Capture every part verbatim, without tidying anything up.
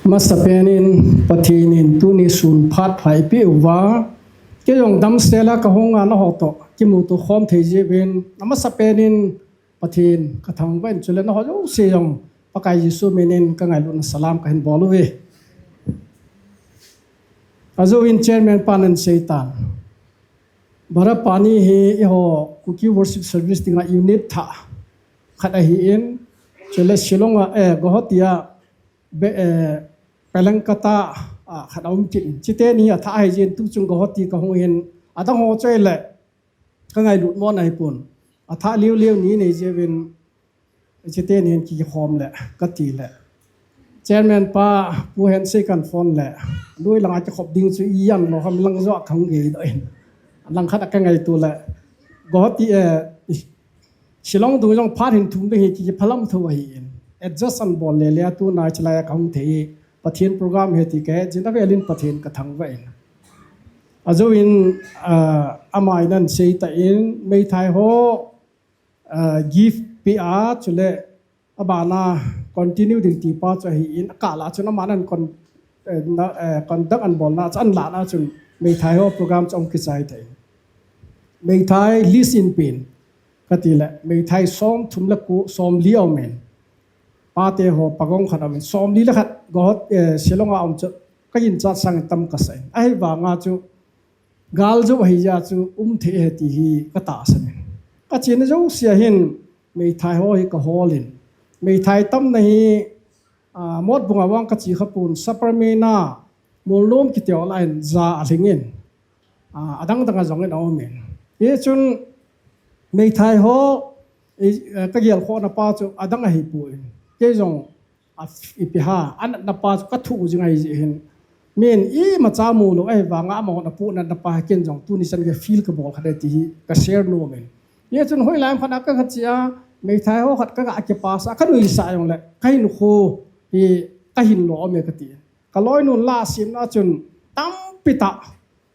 Masapen in Pathen in tuni sun phat pha eipeh uva, kei jong damsel a kahung a nangho toh kimuto khom thei jeh uvin, amasa pen in Pathen kathangvah in, chule nangho jouse jong Pakai Jesu min in kangailutna salam kahin bol uve. Ajou in chairman pan ahin seitan, Barapani hi eiho Kuki worship service dinga unit thah khat ahin, chule Shillong a, eh, Guwahati a be, eh, Pelankata a khat aum kit in. Chiteni athah ahi jeh in tuchung Guwahati kahung in, adang ho chu ahile kangailut mo ahipon. Athah liu liu ni nei jeh uvin, chiteni hin kikhom le kati le, chairman pa Pu Hensei kahin phone le, lui langa kikhop ding chu ijan lou ham lang jo a kahung geidoh in. Langkhat a kangaito le, Guwahati, eh, Shillong dung jong phat hin thum ding hi kiphalam tho ahin. Adjust ahin bol le le a tuna chilai a kahung thei, Pathen program ahi ti kahe jeh in avel in Pathen kathangvah in. Ajou in, ah, ama in ahin seitan, meithai ho, ah, gift peh a, chule abana continue ding ti pa chu ahin, akah lah a chun aman ahin con-, eh, na, eh, conduct ahin bolna chu ahin lahna chun meithai ho program chu ahung kichai tan. Meithai list in pen kati le, meithai somthum le ko, somli aum in. Pate ho pagong khat aum in, somli le khat Guwahati, eh, Shillong a um chu kahin chat sang in tam kasah in. Ahivanga chu gal jou ahi jeh a chu um thei ahi ti hi katahsan in. Kachena jouse a hin meithai ho hi kahol in. Meithai tamna hi, ah, Motbung a vang kache khapon, Sapermeina, Molnom kiti ho lah a hin ja alhing in. Ah, adang dang a jong in aum in. Hichun meithai ho, eh, eh, kagel khohna pa chu adang ahipon. Kei jong a, ipi ham, anatna pa chu kathu jing ahi jeh hin. Min imacha mu lou ahivanga amahon apoh natna pa hi ken jong tuni chan gei feel kabol khat ahi ti hi ka share nom in. Hichun hoilai ham khat a kache a, meithai ho khat kaga kipa sah, kanuisah jongle, kahinkho hi kahin lo aum e kati. Kaloinun lah a simna chun tampi tah,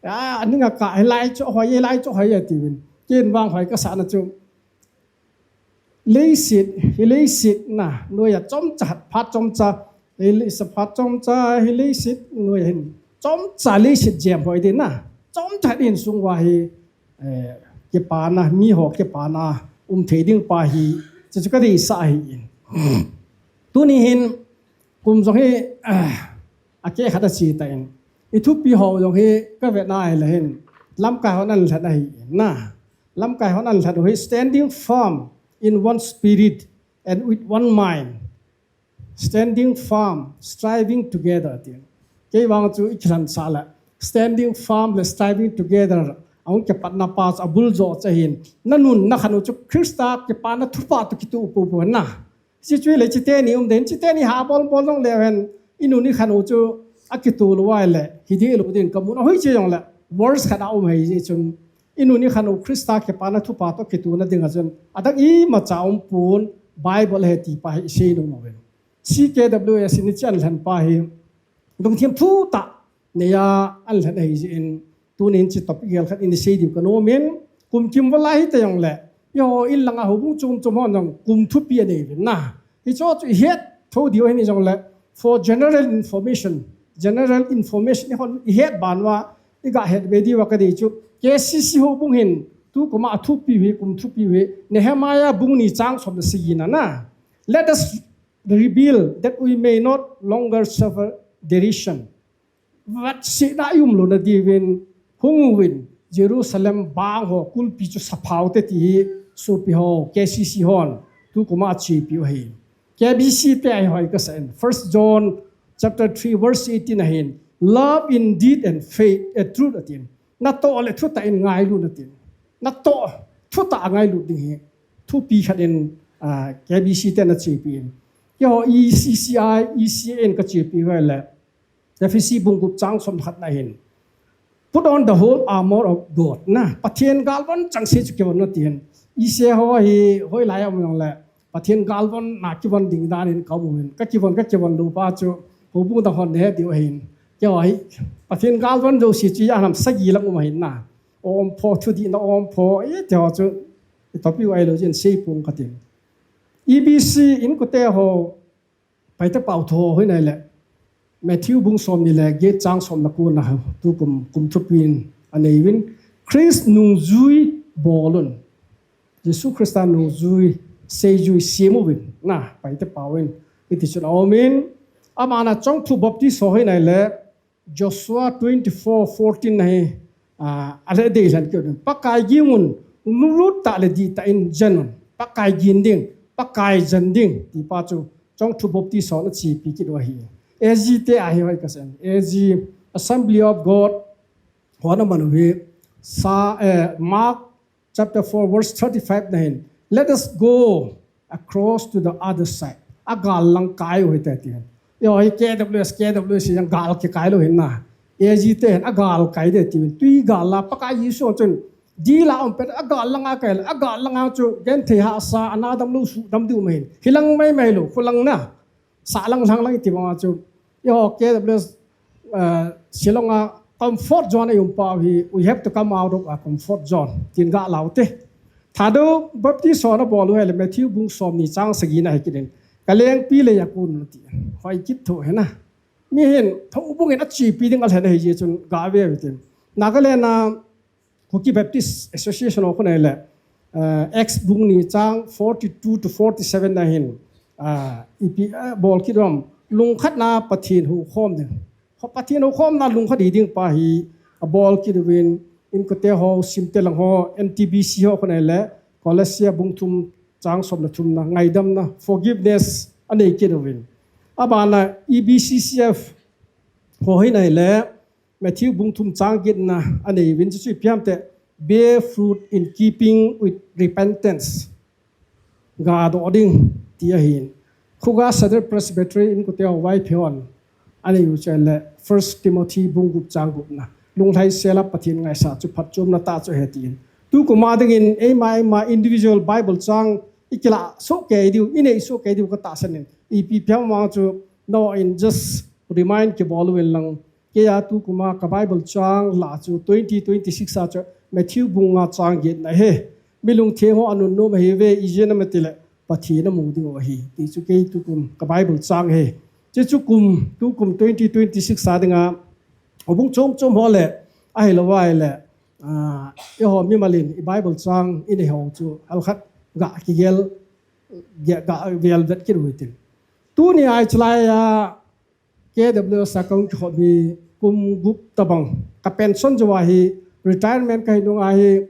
a, aning a kah, hilai chu hoi, hilai chu hoi atiuvin. Ken vang hoi kasahna chu, leiset, hi leiset na, noiya chomcha, phat chomcha, hi leiset phat chomcha, hi leiset noiya hin chomcha leiset jem hoi ding na, chomcha insung uva hi, eh, kipana, miho kipana um thei ding pa hi, chu chu kadeisah ahin. Tuni hin, kum jong hi, ah, akeh khat ache tan. Ithupi ho jong hi kavetna ahile hin, lamkai hon ahin lhen ahin na. Lamkai hon ahin lhen u hi, standing firm in one spirit and with one mind. Standing firm, striving together, ati. Kei vang chu ikilhen sah le, standing firm le striving together, ahung kipatna pa chu abul jo chu ahin. Nanun nakhan u chu Christa kipana thupha toh kitoh poupou na. Hichu hile chiteni um ding, chiteni ha bol bol jongleu hen, inun ikhan u chu akitoh lou ahile, hi ding lou ding kamun, ahoi che jongle, verse khat a um ahi jeh chun, inun ikhan u Christa kipana thupha toh kitohna dinga chun, adang imacha umpon, Bible ahi ti pa hi isei nom uvin. C K W S in hiche ahin lhen pa hi, lungthim thutah neiya ahin lhen ahi jeh in, tunin hiche topic gel khat in isei diu kanom in, kum kim val a hita jongle, eiho in langa houbung chom chom hon jong kum thupi anei uvin na. Hichu chu ihet thou diu ahin jongle, for general information, general information, eihon ihet ban uva, iga het ve diuva kadei chu, K C C houbung hin, tu kum a athupiu hi, kum thupiu hi, Nehemiah bung ni chang som le sagi na na. Let us rebuild that we may not longer suffer derision. Vatsetna ium louna diuvin, hung uvin, Jerusalem bang ho kulpi chu saphao te ti hi, sopi ho, K C C hon, tu kum a achepiu ahi. K B C te a hi hoi kasah in, First John chapter three verse eighteen a hin, love in deed and faith, eh, truth atin. Natoh le thutah in ngailut atin. Natoh, thutah a ngailut ding hi. Thupi khat in, ah, K B C te in achepi in. Keiho E C C I, E C A in kachepi uva ahile, Ephesi bung gup chang som khat na hin, put on the whole armor of God. Na, Pathen galvon chengse chu kivon un atin. E C A ho hi, hoilai a um jongle, Pathen galvon na kivon ding dan in kaum uvin. Kakivon, kakivon lou pa chu, houbung dang hon nahet diu ahin. Keiho hi, Pathen galvon jouse chu ijat ham sagi lang um ahin na. Ompho, thudihna ompho, iti ho chu, i topic u ahilou jeh in seipong katin. E B C inkote ho, Paite pao tho hoi nai le. Matthew bung somni le get chang som le ko na tukum kum thupin anei uvin, Christ nungjui bolun. Jesu Christa nungjui seijui siam uvin na, Paite pau in iti chun aum in, amana chongthu baptize ho hi nai le Joshua twenty-four fourteen na hi, ah, a le dei hlan keu ding. Pakai gingun, lunglut tah le dihtah in jen un. Pakai gin ding, Pakai jen ding, ti pa chu chongthu baptize ho na chepi kit u ahi. A G te ahi hoi ka sen. A G, Assembly of God, ho na man u hi, sa, eh, Mark chapter four, verse thirty-five na hin, "Let us go across to the other side." A gal lang kai u hite ti hin. Yo, hi K W S, K W S yang gal kikai lou hin na. A G te hin, a gal kai de ti hin. Tui gal la, Pakai Jesu chun, di la um pet, a gal lang a kai la, a gal lang a chu, genthei hahsa, ana dam lou su, dam diu ma hin. Hi lang mai mai lou, khu lang na. Sa lang lang lang ti bang a chu. Yo, K W S, uh, Shillong a comfort zone a um pa hi, we have to come out of our comfort zone. Tin ga lau te. Thadou baptize ho na bol u hi le Matthew bung somni chang sagi na hi kit in. Ka lengpi le ya kun ti. Hoi kit tho hi na. Mi hin, tho bung in a chepi ding a le na hi ji chun ga ve ve tin. Nagaland a Kuki Baptist Association ho khu nai le, uh, Acts bung ni chang forty-two to forty-seven na hin, uh, ipi, uh, bol kit u ham, lungkhat na Pathen houkhom ding. Ho Pathen houkhom na lungkhat hi ding pa hi, a bol kit uvin, inkote ho, simte lang ho, N T B C ho khu nai le, Colossians bung thum chang som le thum na, ngaidam na, forgiveness, anei kit uvin. Abana E B C C F ho hi nai le, Matthew bung thum chang get na anei uvin chu chu ipi ham te, "Bear fruit in keeping with repentance." Ga doh ding ti ahin. Khuga Southern Presbytery inkote ho Vaiphei hon anei u chu le First Timothy bung gup chang gup na. Lunglhai sela Pathen ngaisah chu phatchomna tah chu ahi tin. Tukum a dingin eima eima individual Bible chang i kila soh kei diu, i nei soh kei diu ka tahsan in. Ipi ipi ham vang chu no in just remind kibol uvin lang. Kei a tukum a ka Bible chang la chu twenty twenty-six a chu Matthew bung nga chang get na hi. Mi lungtheng ho a nunnom ahi ve, ijeh inem itile Pathen a mu ding u ahi. Ti chu kei tukum ka Bible chang hi. Chu chu kum, tukum twenty twenty-six a dinga, a bung chom chom ho le, ahilou vai le, ah, eiho mimal in i Bible chang i nei ho chu, halkhat ga kigel, ga, ga vel vet kit u hitin. Tuni a i chalai a, K W S a ka hung kikhop hi kum gup tabang. Ka pension jou a hi retirement ka hi nung a hi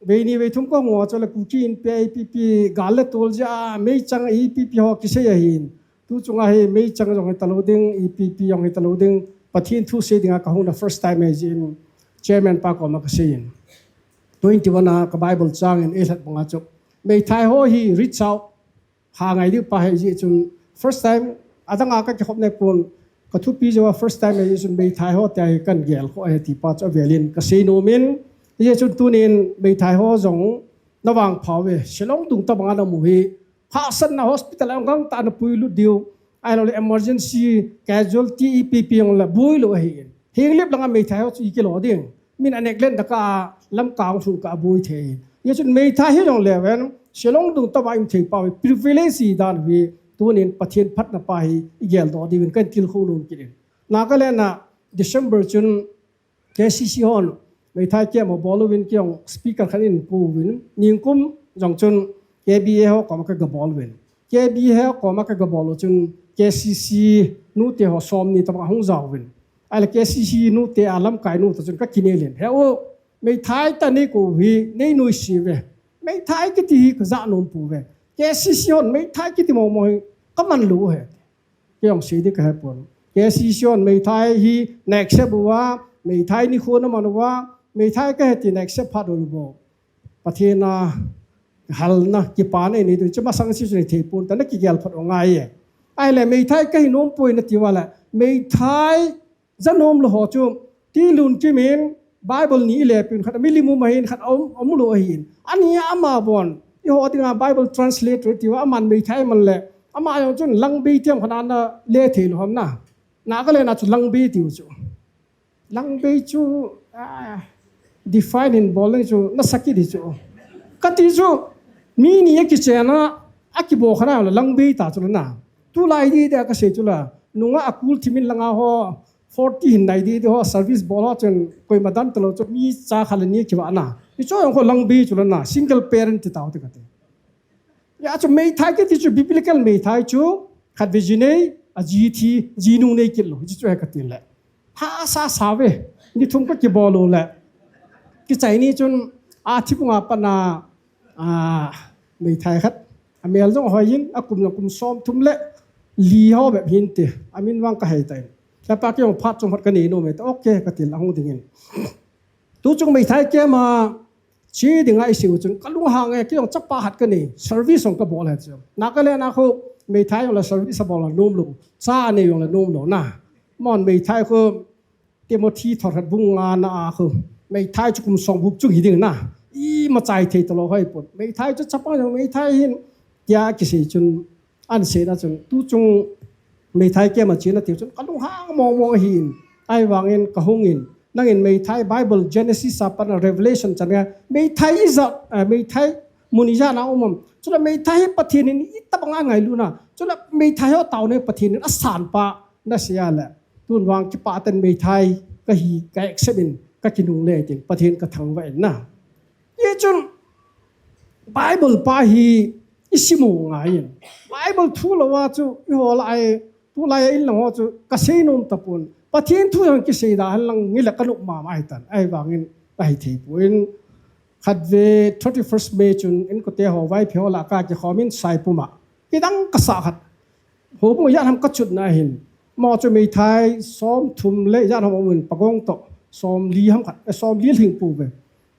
vei ni vei thum ka hung a chu le Kuki Inpi a ipi ipi gal le tol jeh a meichang ipi ipi ho kisei ahin. Tu chung a hi meichang jong hi talou ding, ipi ipi jong hi talou ding. Pathen thu sei ding a ka hung na first time ahi jeh in chairman pa koma ka sei in. Twenty-one a ka Bible chang in eilhat bang a chu meithai ho hi reach out ha ngai diu pa ahi jeh chun first time, adang a ka kikhop nei pon, ka thupi jou a first time ahi jeh chun meithai ho tia hi kan gel kho ahi ti pa chu avel in ka sei nom in, hijeh chun tunin meithai ho jong na vangpha uve, Shillong dung tabang a na mu hi, hahsatna hospital a hung gangtah na puilut diu, ahilou le emergency casualty ipi ipi jong le boi lou ahi in. Henglep langa meithai ho chu i kilo ding. Min a neglect da ka a lamkang lhun ka a boi thei. Hijeh chun meithai hi jong le ven, Shillong dung tobang i um thei pa hi privilege hi dan hi tunin Pathen phatna pa hi i gel doh diuvin kan tilkhou nom kit in. Nagaland a December chun K C C hon meithai camp a bol uvin kei jong speaker khat in kou uvin. Ningkum jong chun K B A ho koma ka ga bol uvin. K B A ho koma ka ga bol u chun K C C nute ho somni tabang hung jaovin. Ahile K C C nute a lamkai nu toh chun ka kinel in. He u, meithai tah nei kou hi, nei nuisat uve. Meithai kiti hi ka ja nom pouve. K C C hon meithai kiti momo hi ka man lou u ahi. Kei jong sei ding ka he pon. K C C hon meithai hi na accept uva, meithai nikho na man uva, meithai ka he ti na accept phat u lou bou. Pathen a halna, kipana i nei diu chu masang si chu nei thei pon, ta na kigel phat u ngai e. Ahile meithai ka hi nom poi na ti uva le, meithai ja nom lou ho chu, Ti Lunkim in Bible ni i lepin khat a milim um ahin khat a um, um lou ahin. Ani a ama bon, eiho dinga Bible translator ti uva aman meithai man le, ama jong chun langbei ti ham khat a na le thei lou ham na. Nagaland a chu langbei tiu chu. Langbei chu, ah, define hin bol leng chu, na sa kit di chu. Ka ti chu, mi ni a kichen a, a kibol kha na, langbei ta chu na. Tulai di di a ka sei chu la. Nungah a kul thimin langa ho forty hin nai di di ho service bol ho chun koima dan talou chu mi cha khat le ni kivah na. Hichu jong kho lang bi chu la na single parent ti tau ti kati. Ya chu meithai kiti chu biblical meithai chu khat ve ji nei, a ji thi, ji nung nei kit lou. Hichu chu he kati le. Tha sa sa ve. Ni thum ka kibol lou le. Kichai ni chun a thi bunga pana a meithai khat. A mel jong hoi in a kum jong kum som thum le li ho bep hin ti. A min vang ka hei tai. Ka pa ki jong phat chung phat ka nei nom e ta. Okay kati le a hung ding in. Tu chung meithai kema chi dinga i siu chun ka lunghang e, kei jong chapa khat ka nei, service jong ka bol he chu. Nagaland a khu meithai jong le service a bol a nom lou, cha a nei jong le nom lou na. Mon meithai khu Timothy thor khat bung nga na a khu meithai chu kum song gup chung hi ding na. Ima chai thei talou hoi pon. Meithai chu chapa jong meithai hin tia kisei chun An sei na chun, tu chung meithai kema chena tiu chun, ka lunghang mong mong ahin, ahivangin ka hungin, nangin meithai Bible Genesis a pat a Revelation chan a, meithai ijat, eh, meithai mun ijat na um am. Chule meithai hi Pathen in itobang a ngailu na. Chule meithai ho taona hi Pathen in asan pa na sei a le. Tun vang kipah tah in meithai ka hi ka accept in ka kinungle tin Pathen ka thangvah in na. Hichun Bible pa hi i sim u ngai in. Bible thu lou a chu i ho lai, tulai a in lang ho chu ka sei nom tapon. Pathen thu jong kisei da hen lang nge le ka nuh mama hi tan. Ahivangin ka hi thei pon. Khat ve thirty-first May chun inkote ho Vaiphei ho lah a ka kikhom in Saipum a. Kidang ka sah khat. Houbung ijat ham ka chutna hin. Mo chu meithai som thum le ijat ham um in pagong toh. Som li ham khat. Eh, som li lhing pu ve.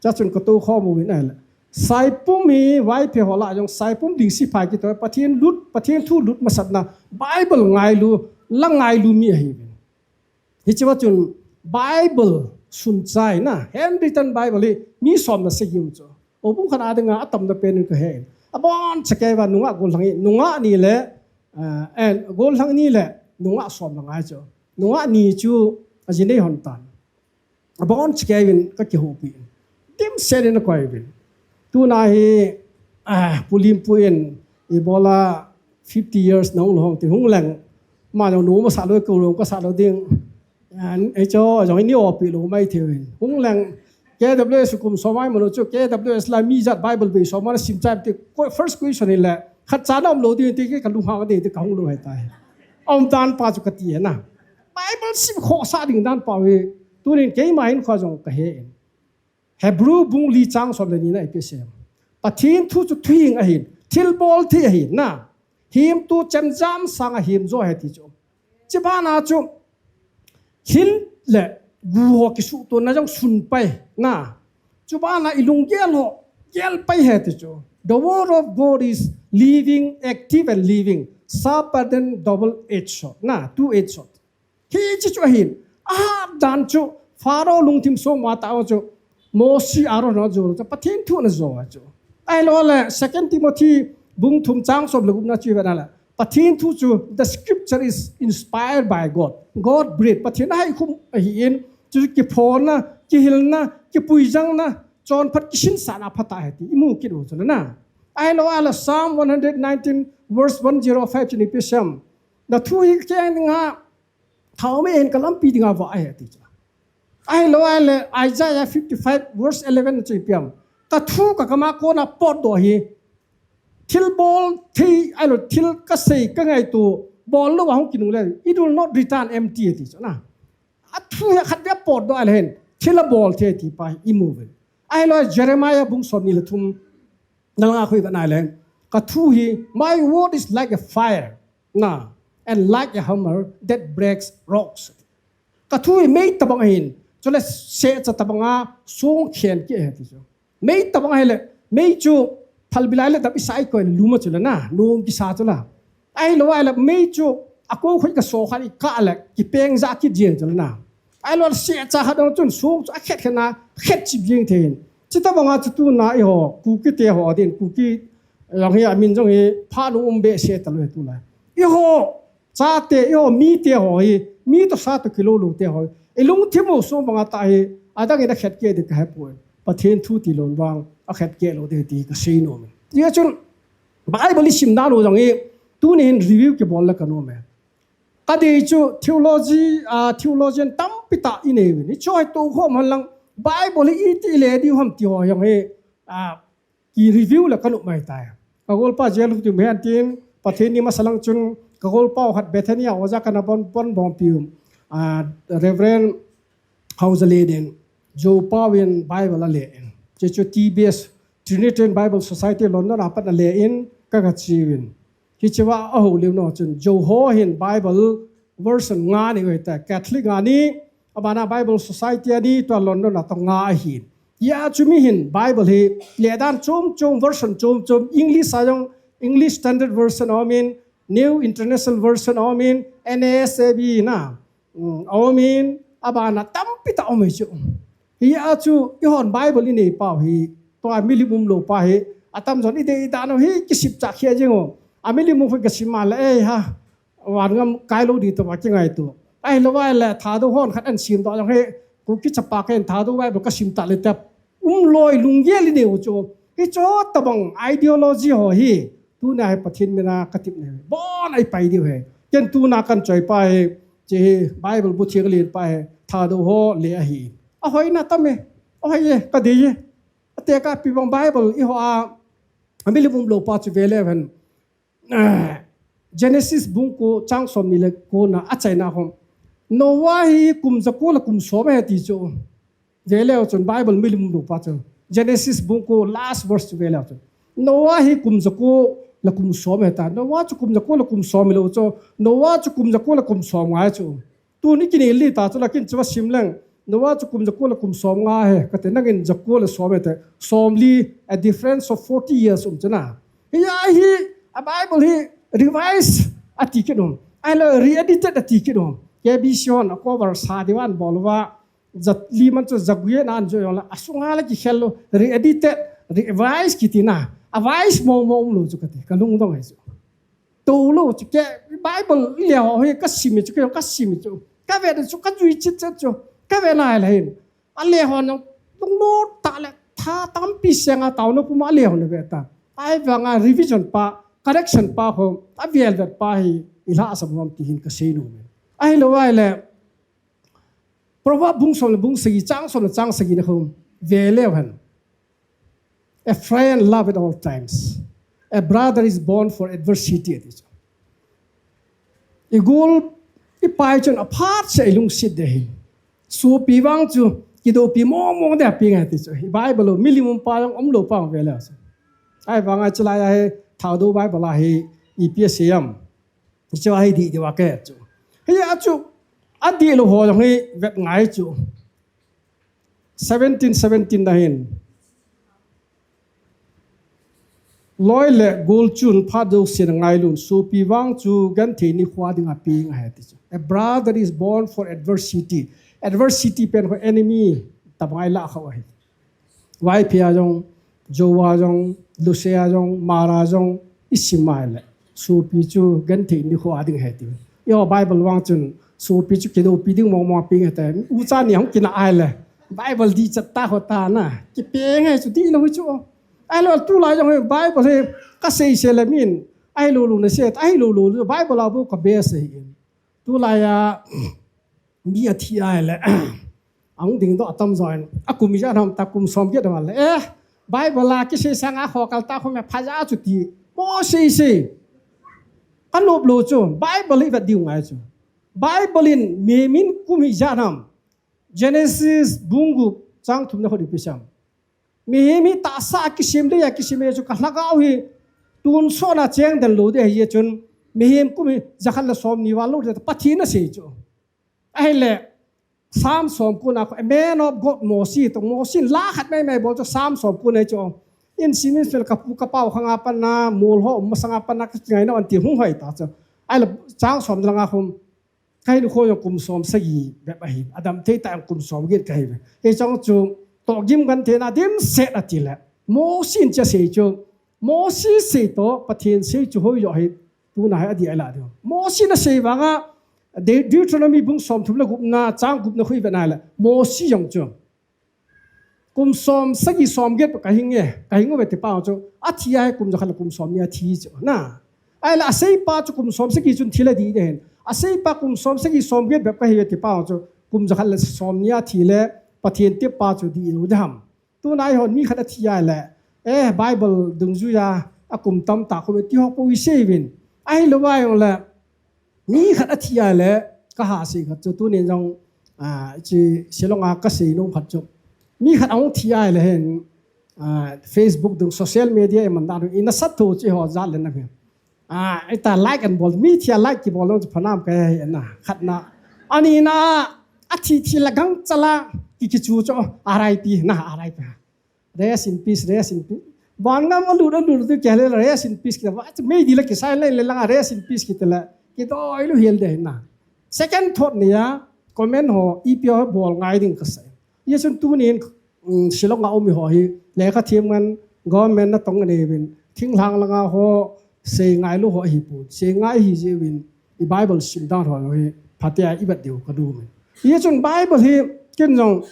Cha chun ka tou khom u in ahile. Saipum hi Vaiphei ho lah a jong Saipum ding sipai kitoh. Pathen lut, Pathen thu lut masatna. Bible ngailu, la ngailu mi ahi ve. Hiche va chun Bible sun chai na, handwritten Bible hi mi som na sagi um chu. Houbung khat a dinga atamna pen in ka he in. Abon chakei va nungah gollhang hi, nungah ni le, eh, eh, gollhang ni le, nungah som na ngai chu. Nungah ni chu a ji nei hon tan. Abon chakei vin ka kihoupi in. Dimset in a koi vin. Tuna hi, ah, Pu Limpu in ibola fifty years na hung lou ham ti hung leng. Ma jong nu ma sa lou ko lou ka sa lou ding. An, eh, cho, jong ni opi lou mai thei vin. Hung leng K W S kum som mai mo chu K W S la mi jat Bible bei som ma sim chai ti ko first question hi le. Khat cha na um lou ding ti ke ka lunghang ding ti ka hung lou hai tai. Um dan pa chu ka ti na. Bible sim khosa ding dan pa hi. Tunin keima hin kho jong ka he in. Hebrew bung li chang som le ni na ipi asei em. Pathen thu chu thuhing ahin, thilbol thei ahin na. Himtu chemjam sanga him jo ahi ti chu. Chubana chu thil le gu ho kisuhtona jong sun pai na. Chubana i lunggel ho gel pai ahi ti chu. The word of God is living, active and living, sharper than double-edged sword na, two-edged sword. Hiche chu ahin, ahat dan chu Pharaoh lungthim sung ma tah chu Mosi Aaron ho jo chu Pathen thu ana jo a chu. Ahilou le Second Timothy bung thum chang som le gup na chu i vet na le. Pathen thu chu the scripture is inspired by God. God breathe. Pathen ahaikhum ahin chu kiphonna, kihilna, kipuijangna, chonphat kisinsahna phatah ahi ti i mu kit u chu na. Ahilou le Psalm one hundred nineteen verse one zero five chu ipi asei em. Na thu hi kei dinga Thao me hin ka lampi dinga vah ahi ti chu. Ahilou le Isaiah fifty-five verse eleven chu ipi em. Ka thu ka kama kona potdoh hi. Thilbol thei ahilou thil ka sei ka ngaito bol lou a hung kinungle. It will not return empty ti chu na. A thu hi khat ve potdoh ahile hin. Thil abol thei ti pa i mu ve. Ahilou Jeremiah bung som ni le thum. Nalanga khu i vet na le. Ka thu hi, my word is like a fire. Na, and like a hammer that breaks rocks. Ka thu hi mei tabang ahin, chule secha tabanga song khen kit ahi ti chu. Mei tabang ahile, mei chu phalbi lai le dap isa i koi luma chu la na, nung kisa chu la. Ahilou ahile, mei chu ako khoi ka so khat i kah le, kipeng ja kit jeng chu la na. Ahilou secha khat dong chun song chu akhet khet na, khet chip jeng thei hin. Chutabanga chu tuna i ho, Kuki te ho din, Kuki jong hi, a min jong hi, phat um behseh talou hi tulai. I ho, chate, i ho, mite ho hi, mi toh sa toh kilou lou te ho hi. I lungthim u sung banga tah hi, adang in akhet keh ding ka he poi. Pathen thu tilou vang, akhet keh lou ding ti ka sei nom e. Hijeh chun, Bible i sim dan u jong hi, tuni hin review kibol le ka nom e. Kadei chu theology, ah, theologian tampi tah inei uvin. Hichu hi tokhom hen lang Bible hi iti le diu ham ti ho jong hi, ah, ki review le kanu mai tai. Ka golpa jail u ti me an tin, Pathen ni masa lang chun, ka golpa khat Bethany a oja kana bon, bon bompi u. Ah, Reverend Haojalen in, Joe Pau in Bible ale in. Hichu T B S, Trinitarian Bible Society London a pat ale in, ka ga chi uvin. Hichea ahou leu nau chun, Joe ho hin Bible version nga anei u tai, Catholic nga ni, abana Bible Society a ni, tua London a toh nga ahin. Hijeh chun mi hin Bible hi, le dan chom chom, version chom chom, English a jong, English Standard Version aumin, New International Version aumin, N A S B na, um, aumin, abana tampi tah aum e chu. Hijeh chun, eihon Bible inei pau hi, tua milim umlou pa hi, atam jon idei dan u hi, kisipcha khia jing u. A milim u khu kasim a le, ei ha, van ngam kai lou di tua kingaito. Ahilou vai le, Thadou hon khat ahin sim doh jong hi, Kuki chapa ken Thadou Bible kasim ta le tep. Umlou lunggel inei u chu. Hichu tabang ideology ho hi. Tuna hi Pathen mina ka tep nei. Bon ahi pai diu hi. Ken tuna kan choi pa hi. Hiche hi Bible bu theng len pa hi. Thadou ho le ahi. Ahoi na tam e. Ahoi e, kadei e. Atekah pi bang Bible eiho a, a milim umlou pa chu ve leu hen. Ah, Genesis bung ko chang som ni le ko na achaina khom. Noah hi kum jako le kum som ahi ti chu. Ve leu chun Bible milim umlou pa chu. Genesis bung ko last verse chu ve leu chun. Noah hi kum jako le kum som ahi ta. Noah chu kum jako le kum som hilou chu. Noah chu kum jako le kum som nga ahi chu. Tuni kinel li ta chu la kin chu va sim leng. Noah chu kum jako le kum som nga ahi. Kati nangin jako le som ahi te. Som li, a difference of forty years um chu na. Hijeh a hi, a Bible hi revise ati kit um. Ahilou re-edited ati kit um. K B C hon a cover sa diu ahin bol uva. Ja li man chu ja gup a ahin jo jong le. Asunga le kikhel lou. Re-edited, revise kiti na. A vise mong mong umlou chu kati. Ka lungdong ahi chu. Toulou chu ke Bible le ho hi ka sim chu, ke ka sim chu. Ka ve chu ka jui chit chit chu. Ka ve nai le hin. A le ho nang tung lo ta le tha tampi senga tao no puma le ho ne ve ta. Ahivanga revision pa, correction pa ho, a vel vet pa hi, i lhasam nom ti hin ka sei nom e. Ahilou vai le, Proverb bung som le bung sagi, chang som le chang sagi na khom, ve leu hen. A friend love at all times. A brother is born for adversity, ati chu. I gol, i pai chun aphat seh i lungset ding ahi. Sopi vang chu, kidoupi mong mong ding ahi ngai ti chu. I Bible u, milim um pa jong umlou pa ve leu chu. Ahivanga chu lai a hi, Thadou Bible a hi, ipi asei em. Chu ahi dih dih uva ka he chu. Hijeh a chu, adihlou ho jong hi vet ngai chu. Seventeen, seventeen na hin. Loi le gol chun phat jouse na ngailun, sopi vang chu genthei nikho a dinga peng ahi ti chu. A brother is born for adversity. Adversity pen khu enemy, tabang a i lah khah u ahi. Vaiphei a jong, Joe a jong, Lucy a jong, Mara jong, i sim mai le. Sopi chu genthei nikho a ding ahi ti. Eiho Bible vang chun, sopi chu kidoupi ding mong mong peng ahi tai. Ucha ni hung kinah a ahile. Bible dih chat ta ho ta na. Kipeng ahi chu dihlou hi chu. Ahilou tulai jong hi Bible hi ka sei sei le min. Ahilou lou na sei, ahilou lou lou. Bible a bou ka base ahi in. Tulai a, mi athi ahile, ahung dingdoh atam jo in, akum ijat ham ta kum som get val le, eh, Bible a kisei sanga khokal ta khum e phaja chu ti, mo sei sei. Ka nop lou chu, Bible hi vet diu ngai chu. Bible in mihem in kum ijat ham. Genesis bung gup chang thum na khu ipi asei em. Mihem hi tahsa a kisem le, a kisem le chu ka lhagao hi tonsot a cheng den lou ding ahi jeh chun mihem kum hi jakhat le somni val lou ding Pathen in asei chu. Ahile, Psalm som ko na khu, a man of God Moses, to Moses in la khat mai mai bol chu Psalm som ko na chu. In simin fel ka pu ka pau khang a pat na, mol ho um masang a pat na ka kingai nau ahi ti hung hoi ta chu. Ahile, chang som le nga khum. Ka hinkho jong kum som sagi bep ahi, adam thei ta jong kum som get ka hi ve. Hichun chu, tohgim gentheina dimset ati le. Moses in chu asei chu, Moses sei toh, Pathen sei chu hoi jo ahi, tuna hi adih a i lah diu. Moses in asei vanga, De-, Deuteronomy bung som thum le gupna, chang gupna khu i vet na le. Moses jong chu. Kum som sagi som get ka hing e, ka hing uve ti pa chu, athi a hi kum jakhat le kum somni a thi chu, na. Ahile asei pa chu kum som sagi chun thil adih ding ahin. Asei pa kum som sagi som get bep kahi ve ti pa chu kum jakhat le som ni a thi le Pathen tep pa chu dih lou ding ham. Tuna eihon mi khat athi ahile, eh, Bible dungjuia akum tamtah khu ti ho po isei uvin. Ahilou va jongle, mi khat athi ahile, kaha sei khat chu tunin jong, ah, chi Shillong a kasei nom khat chu. Mi khat ahung thi ahile hin, ah, Facebook dung social media iman dan ina sat thu chi ho jat le na ve. Ah, ita like an bol, mi thia like kibol lou chu phanam kahi na, khat na. Ani na, athi thi la gangcha la, ki kichu chu, R I P na, R I P. Rest in peace, rest in peace. Van ngam alut alut tu kya le rest in peace kita. Va chu mei di la kisai le le la rest in peace kita la. Kidoi lou hel de na. Second thought ni a, comment ho, ipi ho bol ngai ding kasei. Hijeh chun tunin, um, Shillong a um mi ho hi, lekha them ngan, government natong anei uvin, thinglhang langa ho, sei ngai lou ho hi pu, sei ngai hi jeh uvin, i Bible sim dan ho hi, phatea i vet diu ka du uvin. Hijeh chun Bible hi, ken jong,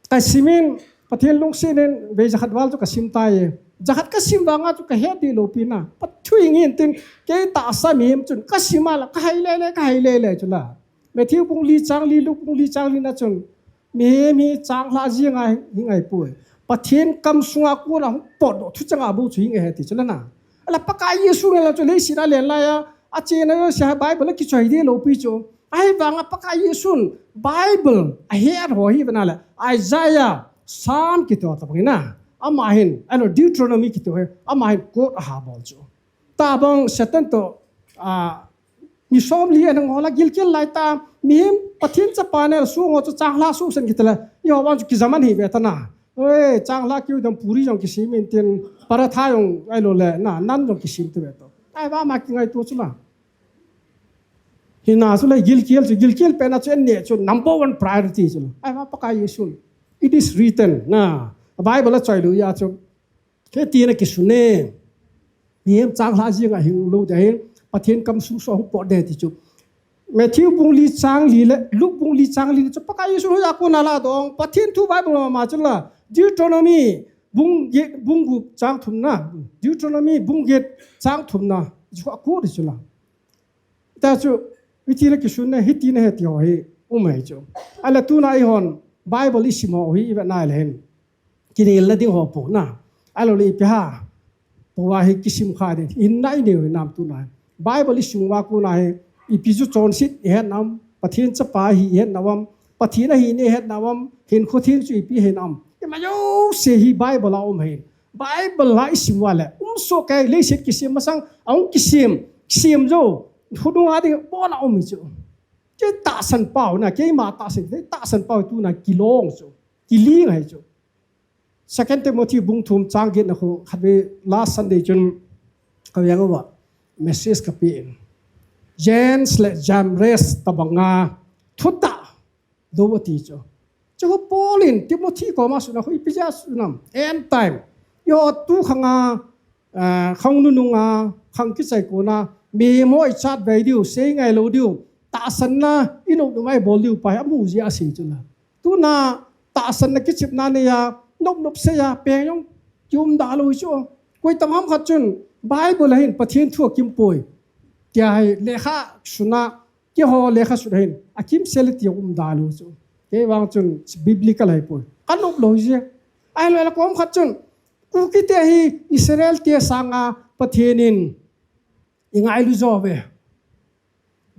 ka simin, Pathen lungset in, vei jakhat val chu ka sim tai. Jakhat ka sim vanga chu ka het dih lou pi na. Pathu ngin tin, kei tahsa mihem chun, ka sim a la, ka hai le le, ka hai le le chu la. Matthew bung li chang li, Luke bung li chang li na chun, mihem hi changlhah jeng a hi ngai poi. Pathen kam sunga kona hung potdoh thucheng a bou chu hi ngai e ti chu la na. Ala Pakai Jesu ngen la chu leiset a len lai a, achena jouse Bible a kichoi dih lou pi chu. Ahivanga Pakai Jesun Bible ahet ho hi ve na le Isaiah, Psalm kiti ho tabang hi na. Ama hin, ano Deuteronomy kiti ho hi, ama hin quote aha bol chu. Tabang Satan to, ah, mi som li anang ho la gilkel lai ta, mihem Pathen chapa ne sung ho chu changlhah susen kiti la, i ho vang chu kijaman hi ve ta na. Oi, changlhah kiu dam puri jong kisim in tin, paratha jong ahilou le, na, nan jong kisim tu ve to. Ahivang ama kingaito chu la. Hina chu la gilkel chu, gilkel pen a chu en ne chu number one priority chu la. Ahivang Pakai Jesun. It is written, na. Bible a choi lou a chu. Kei tina kisun e. Mihem changlhah jeng a hing lou ding ahin, Pathen kam sung so hung pot ding ti chu. Matthew bung li chang li le, Luke bung li chang li le chu Pakai Jesu hoiya kona la dong, Pathen thu Bible ma ma chu la, Deuteronomy bung get, bung gup chang thum na, Deuteronomy bung get chang thum na, chu a quote chu la. Ta chu, hiti na kisun na, hiti na he ti ho hi, um e chu. Ala tuna eihon, Bible i sim ho hi, i ve na le hin. Kinel na ding ho po na. Ahilou le ipi ha. Po a hi kisim kha ding. In na i neo hi nam tuna. Bible i sim uva kona hi. Ipi chu chonset i het nam. Pathen chapa hi i het nam. Pathen ahi i het nam. Hinkho theng chu ipi hi nam. Ima jouse hi Bible a um hi. Bible la i sim uva le. Um so kai leiset kisem masang. Ahung kisem. Kisem jo. Hudung a ding bon a um hi chu. Kei tahsan pau na. Keima tahsan. Kei tahsan pau tuna kilong chu. Kiling hi chu. Second Timothy bung thum chang get na khu, khat ve last Sunday chun ka veng uva message ka pe in. Jannes le Jambres tabanga thutah dou ati chu. Chu Paul in Timothy koma suna khu ipi jeh a sunam. End time. Eiho tu khanga, ah, khang nunung a, khang kichai kona, mihem ho i chat vei diu, sei ngai lou diu, tahsanna, i nop nop a i bol diu pa hi, amu jeh a sei chu la. Tuna tahsanna kichepna nei a, nop nop sei a, peng jong kium da lou chu. Koi tam ham khat chun, Bible a hin Pathen thu akim poi. Tia hi lekha suna, keiho lekha sut a hin, akim sel ti um da lou chu. Kei vang chun, biblical ahi poi. Ka nop lou jeh. Ahilou le kom khat chun, Kuki te hi Israel te sanga Pathen in i ngailu jo ve.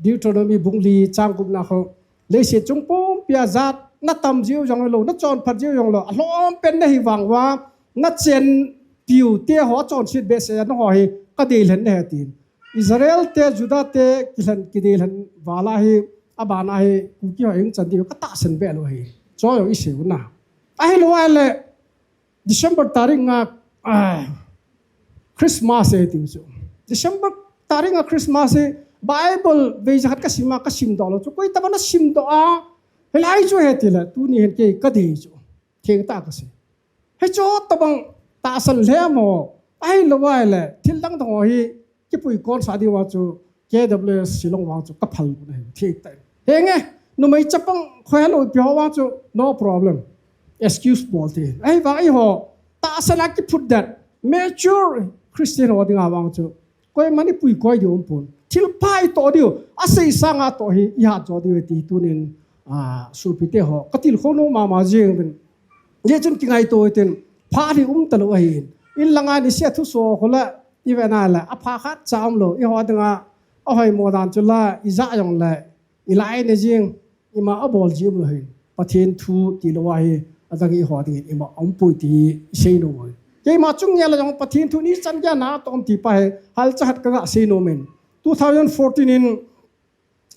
Deuteronomy bung li chang gup na khu, leiset chung pumpi a jat na tam jiu jong lou, na chonphat jiu jong lou, alhom pen na hi vang uva, na chen piu te ho chonset behseh a na ho hi ka deilhen na he tin. Israel te, Juda te kilhen, kideilhen vala hi, abana hi Kuki ho hung chan diu ka tahsan be lou hi. Chu jong i sei u na. Ahilou le, December tarik nga, ah, Christmas e tiu chu. December tarik nga Christmas e Bible vei jakhat ka sim a ka sim doh lou chu. Koi tabang na sim doh a, hilai chu he ti le, tuni hin kei ka dei chu. Theng tah ka sei. Hichu tabang tahsan lhem ho, ahilou le, thil dang dang ho hi, kipui kon sa diu vang chu K W S Shillong vang chu ka phal bu na hi thik tai. Henge, numei chapang khoi helou ipi ho vang chu no problem. Excuse bol te. Ahivang eiho, tahsan a kiphut det. Mature Christian ho dinga vang chu. Koiman i pui koi diu um pon. Thilpha itoh diu, asei sanga toh hi ihat jo diu ti tunin, ah, sopite ho, katilkhou nom mama jing uvin. Hijeh chun kingaito hitin, phat hi umtalou ahin. In langa niseh thuso khu la, ivet na le, apha khatcha umlou, eiho dinga, ahoimo dan chu la, ija jongle, ilai ne jing, ima abol ji umlou hin. Pathen thu tilou ahi, adang eiho dingin ima aumpoi ti hi isei nom uvin. Keima chung geiya jong Pathen thu nichan geiya na toh um ti pa hi, halcha khat kaga sei nom in. Two thousand fourteen in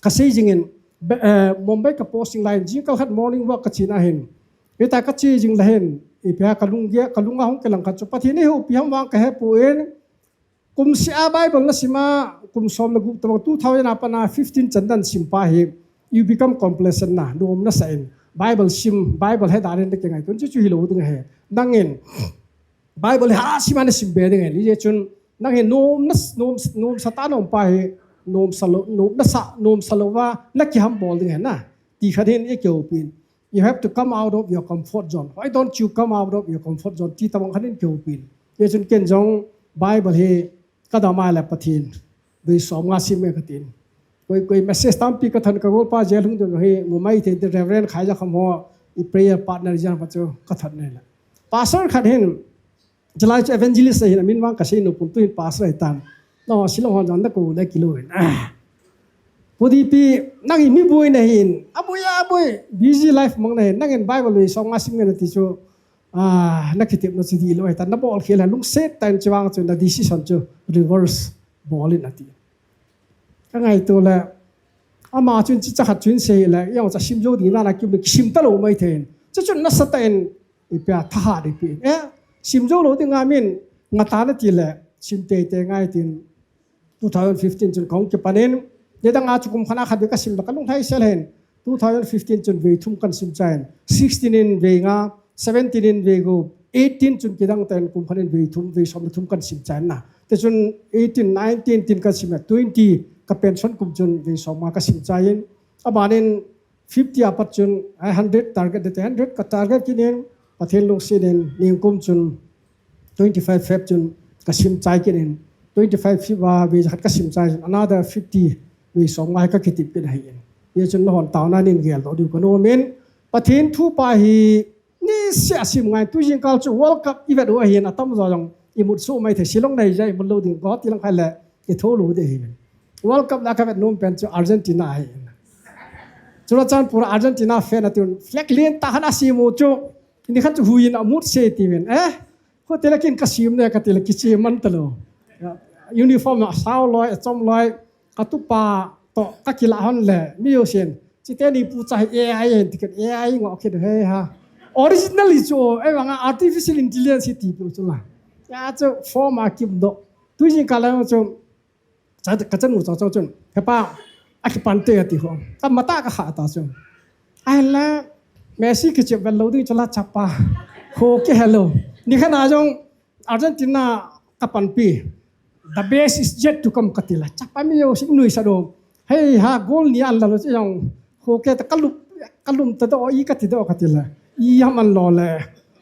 kasei jingin, be-, eh, Mumbai ka posting lai in, jingkah khat morning walk kache na hin. Hitia kache jing le hin, ipi ham kalung geiya, kalunga hung kilang khat chu Pathen in eihuhpi ham vang kahepon, kum seh a Bible nasim a, kum som le gup tobang two thousand a pat a fifteen chan dan sim pa hi, you become complacent na, nom nasah in, Bible sim, Bible he dan in nakingaito, chuchu hilou ding ahi. Nangin, Bible hi asim a nasim be ding ahi, hijeh chun, nangin nom nas-, nom, nomsa tah a na um pa hi, nomsa lou, nom nasah, nomsa louva, nakihambol ding ahi na, ti khat hin eikihoupi in. You have to come out of your comfort zone. Why don't you come out of your comfort zone? Ti tobang khat in kihoupi in. Hijeh chun ken jong Bible hi kadam a le Pathen, vei som nga sim e katin. Koi, koi message tampi kathot, kagolpa jail hung ding hi, mu maithei ti Reverend Khaijakham ho, i prayer partner jeng pa chu kathot nei le. Pastor khat hin, chulai chu evangelist ahin, amin vang kasei nom pon, tuhin pastor ahitan. Nangho Shillong hon jong nakou le kilou in. Ah. Pu D P, nangin mi boi nahin, aboi, aboi, busy life mang nahin, nangin Bible vei som nga sim nge nati chu, ah, nakitepna chu dihlou ahitan, nabol khel a lungset tah in, chuvang chun na decision chu reverse bol in ati. Kangaito le, ama chun chuche khat chu asei le, ijong chu sim jou ding dan a kium in, sim talou maithei in. Chuchun nasatah in, ipi a thahat ipi in. Eh, sim jou lou ding a min, ngata nati le, sim teitei ngai tin, two thousand fifteen chun kahung kipan in, nidang a chu kum khat a khat vei kasim le kalung lhaisel in, two thousand fifteen chun vei thum kahin sim chai in, sixteen in vei nga, seventeen in vei gup, eighteen chun kidang tah in kum khat in vei thum, vei som le thum kahin sim chai in na. Tichun eighteen, nineteen tin kahin sim a, twenty ka pension kum chun vei som nga kasim chai in, aban in fifty a pat chun, ai hundred target ding, hundred ka target kit in, Pathen lungset in, nikum chun, twenty-five Feb chun kasim chai kit in, twenty-five Feb a vei jakhat kasim chai in, another fifty vei som nga hi kakitep kit ahi in. Hijeh chun nahon taona in geldoh diu kanom in, Pathen thu pa hi, niseh a sim ngai, tu jingkah chu World Cup ivet u ahin, atamjo jong imut soh maithei, Shillong nahi jeh a imut lou ding, Guwahati lang khat le, itho lou ding ahi. World Cup la kavet nom pen chu Argentina ahi. Churachandpur Argentina fan a tun flag lentah khat asim u chu, nikhat chu huiyin amut se tiuvin. Eh, hotel a kin kasim ne kati le kiche man talou. Uniform a sao loi, achom loi, katupa toh kakilah hon le, mi jousen. Chuteni pu cha hi A I hin tikin A I ngo kit he ha. Original hi chu, ei vang a artificial intelligence hi ti pu chu la. Ya chu form a kimdoh. Tu jingkah la chu, cha, kachanu cha chun, "He pa, akipan te," ati ho. Kamatah kakhah ta chu. Ahile, Messi kichep vel lou ding chu la chapa. Ho kihe lou. Nikhat a jong Argentina kapanpi. The best is yet to come kati la. Chapa mi jousen nuisat u. Hei ha, goal ni an la lou chu jong. Ho kei ta kalum, kalum ta doh, i kati doh kati la. I ham an lo le.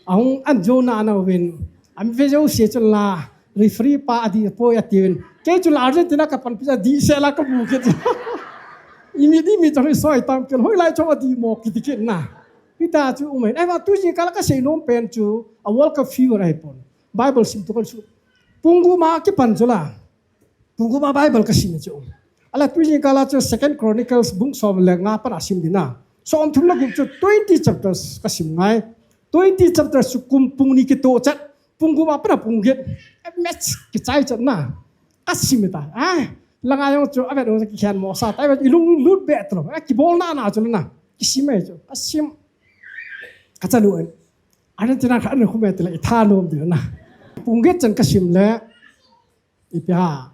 Ahung an jo na na uvin. An ve jouse chun la. Referee pa adih poi atiuvin. Kei chun la Argentina kapanpi adih seh la kamu kit. Imi di mi chang soi tam kel hoilai chong adih mo kiti kit na. Hita chu um ahin. Ahivang tu jingkah la kasei nom pen chu a World Cup fever ahipon. Bible sim tu kan chu. Pung gup ma kipan chu la. Pung gup ma Bible kasim chu. Ahile tu jingkah la chu Second Chronicles bung som le nga pat a sim ding na. Som thum le gup chu twenty chapters kasim ngai. Twenty chapters chu kum pung ni kitoh chet. Pung gup a pat a pung get. Match kichai chet na. Kasim ta. Ah, langa jong chu avet u kikhen mo sa ta. Avet ilung lut be tro. Ah, kibol na na chu na. Kisim e chu. Kasim. Kachanu en. Argentina khat ana khum e tile itha nom ding na. Pung get chan kasim le. Ipi ham.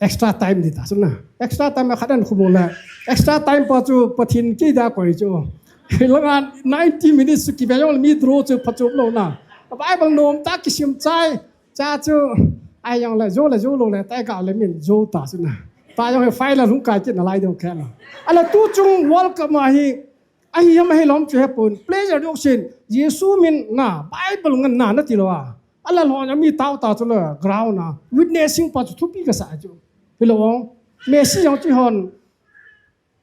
Extra time ding ta chu na. Extra time a khat ana khum le. Extra time pa chu Pathen kei da koi chu. Langa ninety minutes chu kive jong le mi draw chu phachom lou na. Bible nom ta kisim chai. Cha chu. Ai jong le jo le jo lou le tai ka le min jo ta chu na. Ta jong he file la lhung kai kit na lai dong khe la. Ahile tu chung World Cup ma hi. Ahi ham ahi lom chu hepon. Pleasure dok sin. Jesu min na. Bible ngan na nati lou a. Ahile lhon a mi tao ta chu le ground a. Witnessing pa chu thupi kasa chu. Lo, Messi jong chu hon,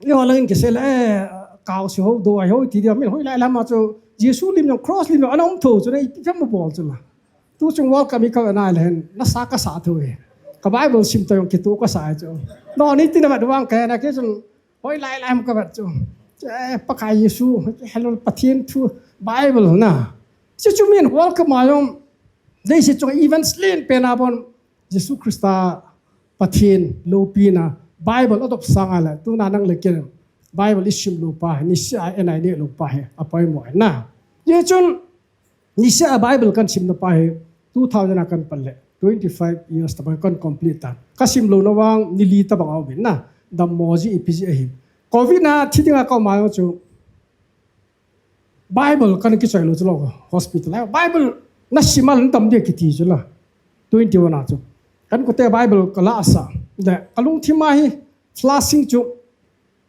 i hon langin kisei le, eh, kau si ho, do ai ho, ti dia, min hoi lai lam a chu, Jesu lim jong, cross lim jong, ana um tho chu, na ipi tham bol chu la. Tu chung World Cup i ka na le hen, na sa ka sa tho e. Ka Bible sim to jong kitu ka sa chu. No, ni ti na mat vang ka na ke chun, hoi lai lam ka vat chu. Eh, Pakai Jesu, hello, Pathen thu, Bible na. Chu chu min World Cup ma jong, dei si chu events len pen a bon, Jesu Christa Pathen loupina Bible adop sanga le, tuna nang le ken Bible i sim lou pa, niseh a en a i neh lou pa hi, apoimo na. Hichun, niseh a Bible kan simna pa hi, two thousand a kan pan le, twenty-five years tabang kan complete ta. Ka sim louna vang, ni li tabang a um in na, dammo ji ipi ji ahi. Covid na thi dinga ka um a chu, Bible kan kichoi lou chu lo, hospital a. Bible na sim a le na dam ding kiti chu la. Twenty-one a chu. Kan kote Bible ka la sa. Le, ka lungthim a hi, flashing chu.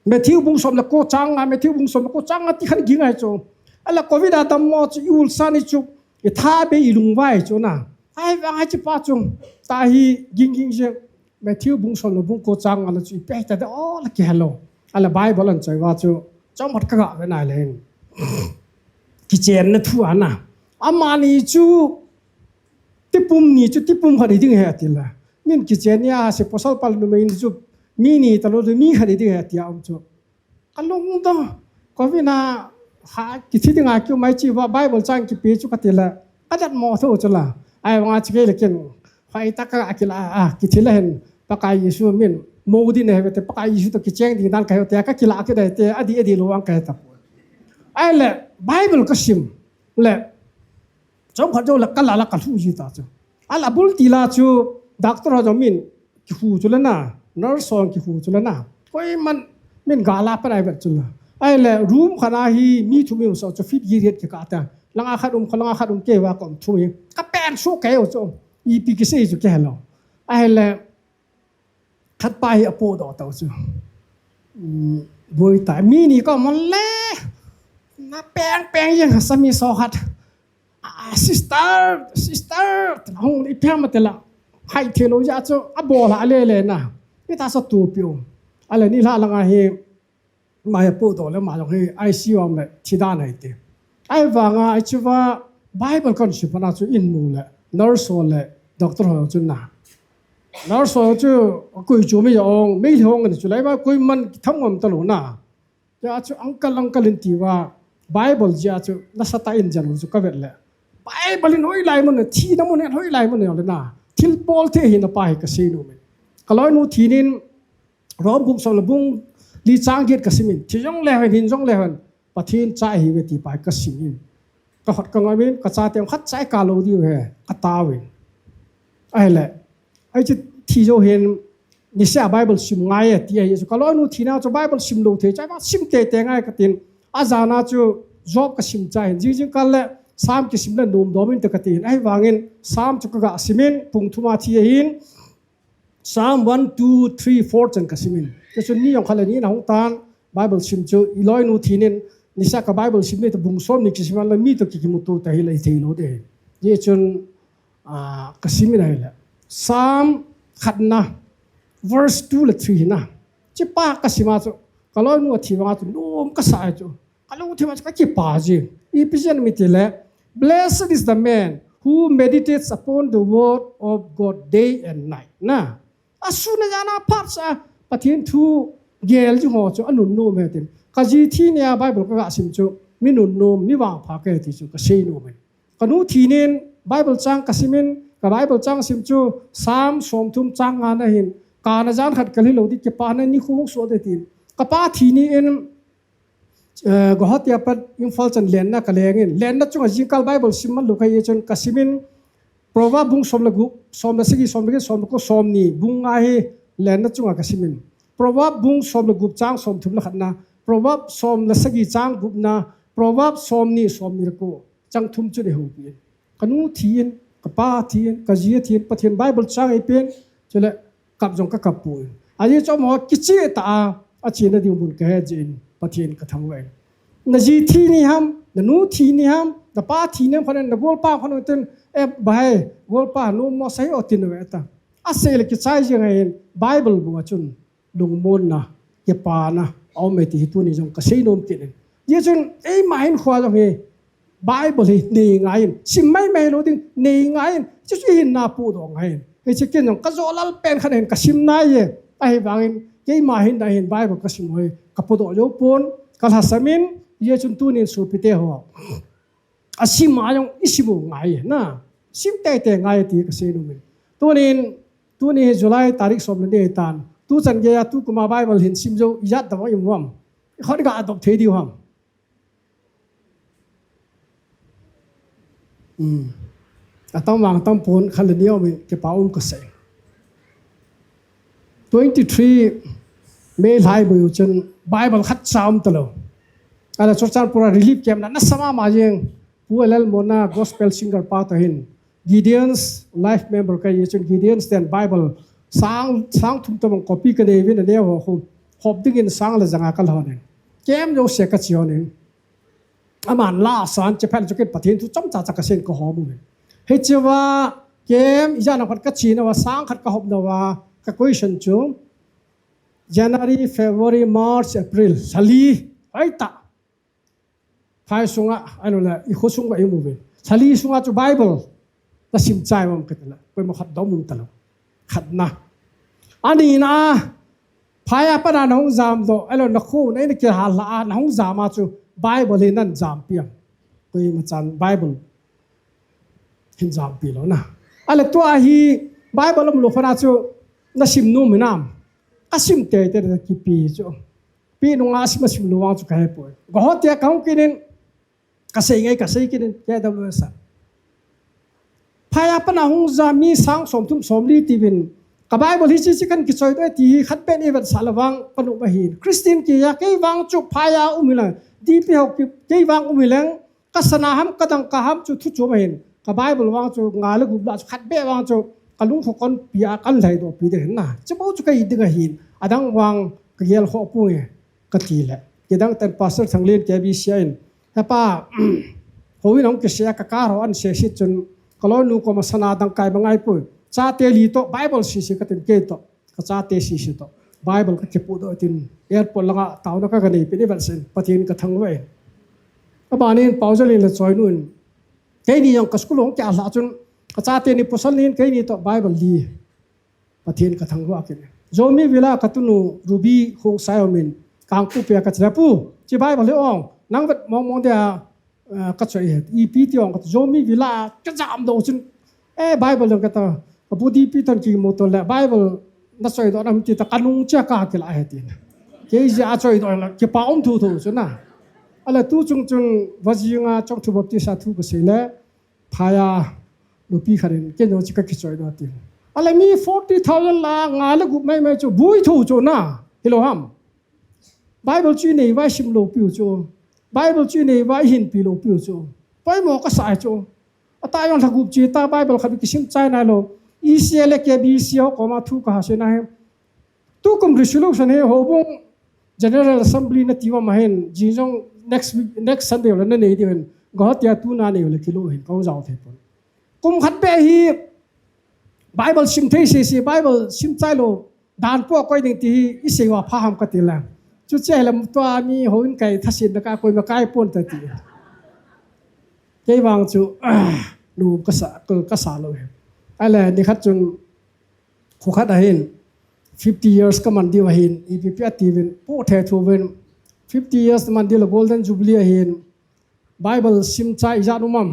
Matthew bung som le ko chang nga, Matthew bung som le ko chang nga ti khan ging ai chu. Ala Covid a dammo chu i ulsa ni chu. I tha be i lungvai chu na. Ai vang ai chi pa chu. Ta hi ging ging je. Matthew bung som le bung ko chang nga la chu ipi ta de o la ki hello. Ala Bible an choi va chu. Chom hat ka ga ve nai le hin. Kichenna thu ana. Amani chu tipum ni chu tipum khat hi ding ahi ati la. Min kichen ni a se pasal pal numei ni chu mi ni ta lo mi khat hi ding ahi ati a um chu. Ka lungdong, Covid na ha, kithi dinga kiu mai chi va Bible chang kipe chu ka ti la, ka dat mo tho chu la. Ai vang a chi ke le ken, hoi ta ka kila a, kithi la hen, Pakai Jesu min, mo di ne he te, Pakai Jesu to kicheng ding dan ka he te, ka kila ki dai te, adi, adi lo ang ka he ta. Ai le, Bible ka sim, le, Chom khat jo la ka la la ka lhu ji ta chu. Ala bul ti la chu doctor ho jo min kihu chu la na, nurse ho kihu chu la na. Koiman min ga la pa nai vet chu la. Ai le room khat a hi mi thum mi so chu feet gi riat ki ka ta. Langa khat um kha langa khat um ke va kom thu hi. Ka pen su ke u chu. Ipi kisei chu ke lo. Ai le Khat pa hi apodoh tau chu. Um, boi ta. Mi ni ka um le. Na peng peng jeng sami so khat. Ah, sister, sister. Hung i pem te la. Hai thei lou jeh chu abol a le le na. Hita sa tu piu. Ale ni la langa hi. Mai apodoh le ma jong hi I C U a um le thi dan ahi ti. Ahivanga hiche va Bible kan sim pana chu in mu le nurse ho le doctor ho chu na. Nurse ho chu koi chu mi jong, mi hong ni chu lai va koiman tham ngam ta lou na. Hijeh chun uncle, uncle in ti va Bible jeh chun nasatah in jan chu ka vet le. Bible in hoilai mun, thina mun in hoilai mun le na. Thil bol thei hina pa hi ka sei nom e. Ka loinu thi nin Rom bung som le bung li chang get ka sim in, thi jong le hen, hin jong le hen, Pathen cha ahi uve ti pa ka sim in. Ka hot ka ngam in, ka chate khat cha ka lo diu he, ka tao in. Ahile, hiche thi jou hin, niseh a Bible sim ngai e ti ahi, ka loinu thina chu Bible sim lou thei, cha sim tei tei ngai ka tin, ajana chu Job ka sim cha hin, jing jing kal le, Psalm kisim le nom dom inte ka tin, ahivangin, Psalm chu ka ga sim in, pung thum a thi ahin, Psalm one, two, three, four chan ka sim in. Hichun ni jong khat le ni na hung tan, Bible sim chu, i loinu thi nin, niseh a ka Bible sim ni to bung som ni kisim a le mi to ki kimuto ta hi le thei lou de. Hichun, ah, ka sim in ahile. Psalm khatna, verse two le three na. Hiche pa ka sim a chu, ka loinu athi vanga chu, nom ka sa a chu. Ka lungthim a chu ka kipah jing. Ipi jeh a mi ti le, "Blessed is the man who meditates upon the word of God day and night." Na. Asun a jan a phat sa Pathen thu gel jing ho chu anunnom e tin. Ka ji thi nia Bible ka ga sim chu mi nunnom, mi vangpha ka hi ti chu ka sei nom e. Ka nu thi nin Bible chang ka sim in, ka Bible chang sim chu Psalm som thum chang nga na hin, ka na jan khat ka hi lou di kipana ni khu hung so de tin. Ka pa thi ni in, Eh, Guwahati a pat Imphal chan lenna ka leng in. Lenna chunga jingkal Bible sim man lou ka hi chun ka sim in Proverb bung som le gup, som le sagi, som le get, som le ko, som ni, bung nga hi lenna chunga ka sim in. Proverb bung som le gup chang som thum le khatna, Proverb som le sagi chang gupna, Proverb som ni, som ni le ko, chang thum chu nei houpi in. Ka nu thi in, ka pa thi in, ka ji thi in, Pathen Bible chang ei pen, chule kap jong ka kap poi. Ajeh chu amaho kicheh tah a, achena diu mun ka he jeh in, Pathen ka thangvah in. Na ji thi ni ham, na nu thi ni ham, na pa thi ni ham, khat in na golpa khat in tin, eh, bai, golpa, nu mo sai o tin ve ta. Asei le kichai jeng ahin, Bible bung a chun lungmonna, kipana aum e ti hi tuni jong kasei nom kit in. Hijeh chun eima hinkhoa jong hi Bible hi nei ngai in, sim maimai lou ding nei ngai in, chuchu hinna podoh ngai in. Hiche ken jong kajo lal pen khat ahin kasim nai e. Ahivangin keima hinna hin Bible kasim u hi kapodoh jou pon, kalhasam in, hijeh chun tunin sopite ho, asim a jong isim u ngai e na. Sim teitei ngai e ti kasei nom in. Tunin, tuni hi July tarik som le ni ahitan. Tuchan geiya tukum a Bible hin sim jou ijat tobang imu ham? Hot ga adopt thei diu ham? Atam vang tam pon, khat le ni aum in kipa um kasei. Twenty three May lhai bou chun Bible khatcha um talou. Ahile Churachandpur a relief camp na nasa mama jeng, Pu L L Mona gospel singer pa toh hin, Gideon's life member kahi chun Gideon's ten Bible sang, sang thum tobang copy kanei uvin, aneo ho khu hop dingin sang le janga kalhon in, camp jouse kache hon in. Aman la asan, chephat chu ken Pathen thu chomcha cha kasei in kahom uve. Hichea camp ijat ham khat kache nauva, sang khat kahop nauva, ka question chu January, February, March, April, lha li hoitah phai sunga, ahilou le ikho sunga imu uve. Lha li sunga chu Bible nasim chai uvem katile, koima khat dong um talou. Khatna. Anina, phai a pat a nahung jamdoh, ahilou le nakho na in a kihal lha a nahung jam a chu Bible hi nan jampi am? Koimachan Bible hin jampi lou na. Ahile tua hi Bible umlou phat a chu nasim nom hinam? Kasim teitei, na kipe chu. Pi nunga sim asim lou vang chu kahepoi. Guwahati a kahung kit in, kasei ngai, kasei kit in, K W S a. Phai a pat a hung jam mi sang somthum somli tiuvin, ka Bible hiche hiche kahin kichoidoh e ti hi khat beh ivetsah le vang kanom ahin. Christian kiya kei vang chu phai a um hileng, D P ho ki, kei vang um hileng, kasana ham kadangka ham chu thu chom ahin. Ka Bible vang chu nga le gup lah chu khat beh vang chu kalungkho konpi a kahin lhaidoh pi ding ahin na. Chubou chu kahi ding ahin. Adang vang kagel khoh ponge kati le, kidang ten Pastor Thanglen K B C a in, hepa, houin ahung kisei a ka car ho ahin seiset chun, kaloinu koma sana dangka ima ngai poi. Chate li toh Bible sese katin, kei toh, kachate sese toh Bible kakipohdoh tin, airport langa taona kaga neipen ivetsah in, Pathen kathangvah in. Abanin Paojalin le Choinu in, keini jong ka school hung kiah lhah chun, kachate ni pasal ni in keini toh Bible li. Pathen kathangvah kit in. Zomi Villa katunu Ruby Khongsai um in, Kangpokpi a kati le, Pu, hiche Bible hi ong, nang vet mong mong dia, eh, kachoi ahi. Ipi ti ong kati, Zomi Villa a kajamdoh chun, eh, Bible dang kati, ka pu D P toh kimuto le, Bible nachoidoh nam ti ta kanung cheh a kakilah ahi tin. Kei jeh a choidoh le, kipa um thotho chu na. Ahile tuchung chun, Vajinga Chongthu Baptist a thu kasei le, phai a nupi khat in, ken jong hiche kakichoidoh tin. Ahile mi forty thousand lah a nga le gup maimai chu, boi tho chu na, hilou ham? Bible chu inei uva isim lou piu chu. Bible chu inei uva ihinpi lou piu chu. Poimo kasah ahi chu. Atah jong lha gup chu ta Bible khat kisim chai nailou. E C A le K B C ho koma thu kaha sei nahi. Tukum resolution hi houbung General Assembly nati uva ahin, jing jong next week, next Sunday le nanei diu ahin, Guwahati a tuna nei le kilou ahin, kahung jao thei pon. Kum khat beh hi Bible sim thei sese, Bible sim chai lou dan pu a koi ding ti hi isei uva pha ham kati le. Chuche le tua mi houin kai thasetna ka koima kai pon ta ti. Kei vang chu, ah, nom kasa, kasa lou ahi. Ahile nikhat chun kho khat ahin, fifty years kaman diu ahin, ipi pi atiuvin, poh thei thuvin, fifty years man diu le Golden Jubilee ahin, Bible sim chai ijat um am?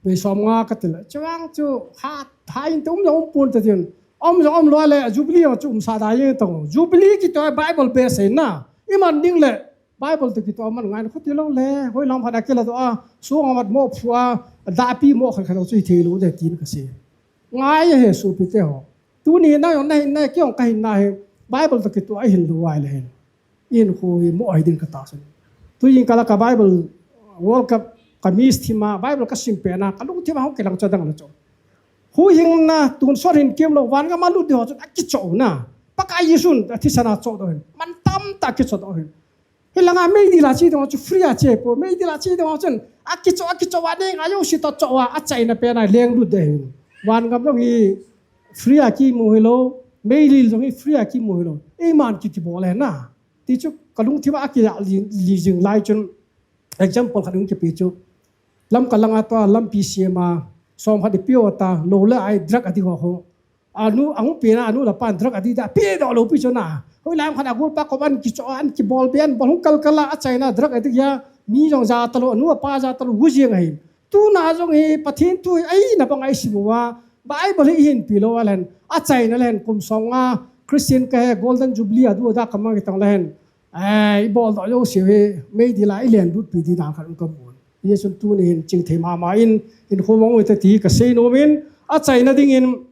Vei som nga kati le, chuang chu ha, ha in te um jong um pon ta tin, um jong um lou le, Jubilee jong chu umsah da jeng tong. Jubilee kiti Bible base ahi na, iman ding le, Bible toh kitoh a man ngai in, khuti lou le, hoilam phat a kiladoh a, song a mat mo phu a, dahpi mo khat khat chu hithei lou ding tin kasei. Ngai ahi sopite ho. Tuni nang jong nahin, na kei jong kahin na hi, Bible toh kitoh a ihin lou uva ahile hin, ihinkho hi mo ahi din katahsan. Tujing kala ka Bible World Cup ka miss thim a, Bible kasim pet na, kalungthim a hung kilang chu adang le chu. Huhhingna tonsot hin kimlou, van gam a lut ding ho chun akichoh u na. Pakai Jesun athisan a chohdoh hin, man tamtah akichohdoh hin. Hilanga meidil a che ding ho chu free a che poi. Meidil a che ding ho chun akichoh, akichoh uva, neingai jouse toh choh uva, achaina pen a lenglut ding ahin. Van gam jong hi Free a kimu hilou, meilil jong hi free a kimu hilou. Eiman kiti bol e na. Ti chu kalungthim a kija li, li jing lai chun example khat hung kipe chu. Lamka langa tua lampi siam a, som khat i pia ta, lou le ai drug addict ho ho. Anu, ahung pia na, anu le apan drug addict a, pia doh lou pi chu na. Hoilai khat a golpa kom an kicho, an kibol be, an bol hung kalkal a, achaina drug addict a, mi jong ja talou, anu apa ja talou, hu jeng ahi. Tuna jong hi Pathen thu hi ahi na bang a isim uva, Bible hi ihin pi lou a leh, achaina leh kum som nga Christian kahi, Golden Jubilee adu ada kamang kitong leh, eh, ibol doh jouse hi meidil a ilen lut pi di dan khat kamu. Hijeh chun tuni hin chingthei mama in, hinkho mong u hite ti kasei nom in, achaina dingin,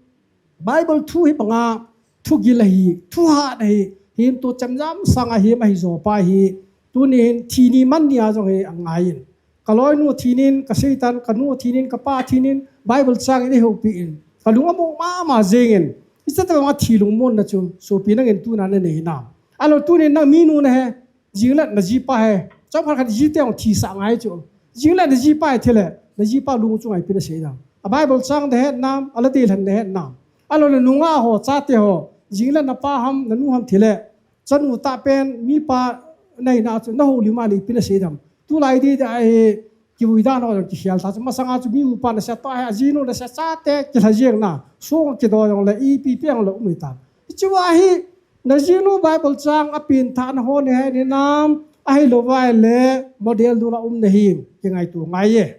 Bible thu hi banga, thugil ahi, thuhat ahi, hin tu chemjam sang ahi, ahi jo pa hi, tuni hin thi ni man ni a jong hi angai in. Ka loinu thi nin, ka seitan, ka nu thi nin, ka pa thi nin, Bible chang in eihoupi in. Ka lung amo mama jeng in. Hiche tabang a thi lungmonna chu, sopi nangin tuna nanei nam. Ahilou tunin nang minu nahi, jing le najipa hi. Chomkhat khat jite jong thisah ngai chu. Jing le najipa hi thi le, najipa lung chu ngaipi nasei dam. A Bible chang nahet nam, ala dei lhen nahet nam. Ahilou le nungah ho, chate ho, jing le napa ham, nanu ham thi le, chanu tah pen, mipa nahi na chu, nahoulim a le ipi nasei dam. Tulai dei dei a hi, kivui dan ho jong kikhel ta chu, masanga chu mi upa nasei ta hi, ajinu nasei chate, kilha jeng na, song kido jong le, ipi pi jong le um hi ta. Hiche a hi, najinu Bible chang a pengthah na ho nahi ni nam, ahilou vai le, model dul a um nahi, kingaito ngai e.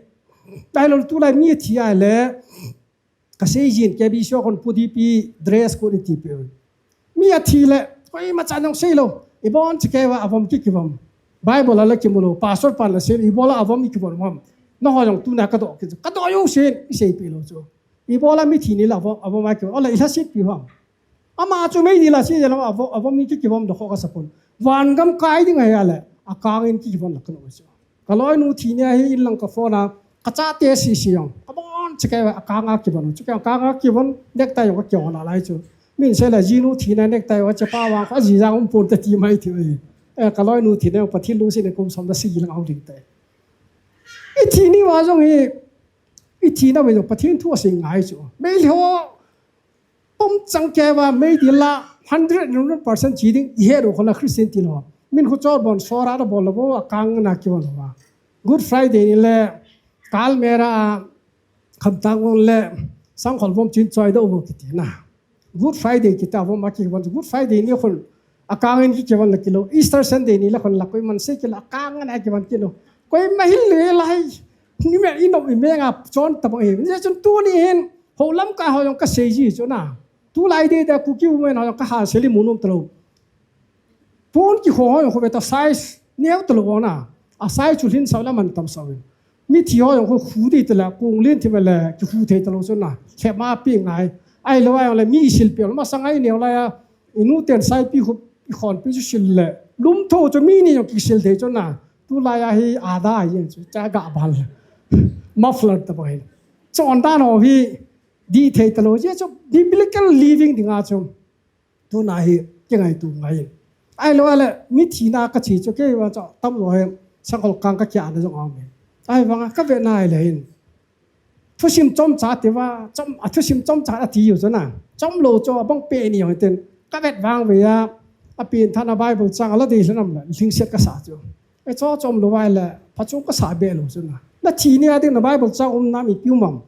Ahilou tulai mi thi a le, Ka sei jin, K B C a kon pu dipi dress code iti pe. Mi athi le, koima chan jong sei lou. Ibon che kei uva avom ki kivom. Bible a la kimu lou, pastor pan la sei, ibola avom i kivom vom. Nangho jong tuna kadoh ki, kadoh jouse in, isei pe lou chu. Ibola mithi ni la avom, avom a kivom. Ola ilhasit pi vom. Ama chu meidil a sei jeh a avom, avom in ki kivom doh kho kasa pon. Vangam kai ding ahi a le, akang in ki kivom la kanu chu. Ka loinu thi ni ahi in lang ka phone a, ka chate sisi jong. Ka bon che kei uva, akang a kivon, chu kei akang a kivon, necktie jong ka kihon a lai chu. Min sei le jinu thi na necktie uva, chepa vang, ka ji jang um pon te ti mai ti uve. Eh, ka loinu thi na, Pathen lungset in kum som le sagi lang a hung ding te. I thi ni uva jong hi, i thi na uva jong Pathen thu asei ngai chu. Meilhei ho, Pum chang kei uva meidil a hundred, hundred percent che ding, i het u kho la Christian ti lou. Min khu chol bon sora da bol lou, akang na kivon lou. Good Friday ni le, Kalmera, Khamtang Von le, Sangkhol vom chin choi da u kiti na. Good Friday kiti a vom a kivon, Good Friday ni khun, akang in ki kivon la kilou. Easter Sunday ni la khun la koiman sei kilou, akang na kivon kilou. Koima hil le lai, ni me ino i me nga chon tabang e. Ni chun tuni hin, Hou lamkai ho jong ka sei ji chu na. Tulai dei dei Kuki women ho jong ka ha seli mu nom talou. Pon kikho ho jong khu ve ta size neo talou na. A size chu lhin sao le man tam sao in. Mithi ho jong khu khu dei tala kung lin thi ma le kikhu thei talou chu na. Khe ma pi ngai. Ahilou a jong le mi sil pi masang ai neo la a. I nu ten saipi khu i khonpi chu sil le. Lum tho chu mi ni jong kisil thei chu na. Tulai a hi ada a jeng chu cha ga bal. Muffler tabang hin. Chon dan ho hi Di thei talou, hijeh chu biblical living dinga chu. Tuna hi, kingaito ngai. Ahilou le, mithi na ka che chu, kei vang chu, tamjo hi, Sangkhol kang ka kia na jong aum e. Ahivang a, ka ve na le hin. Thusim chomcha ti uva, chom, a thusim chomcha a ti u chu na. Chomlou chu, abang pe ni ho ten. Ka vet vang ve a, a pengthah na Bible chang, ala dei lhanam le, lhingset ka sa chu. E chu chomlou vai le, phachom ka sa be lou chu na. Na thi ni a ding na Bible chang um nam ipi um am.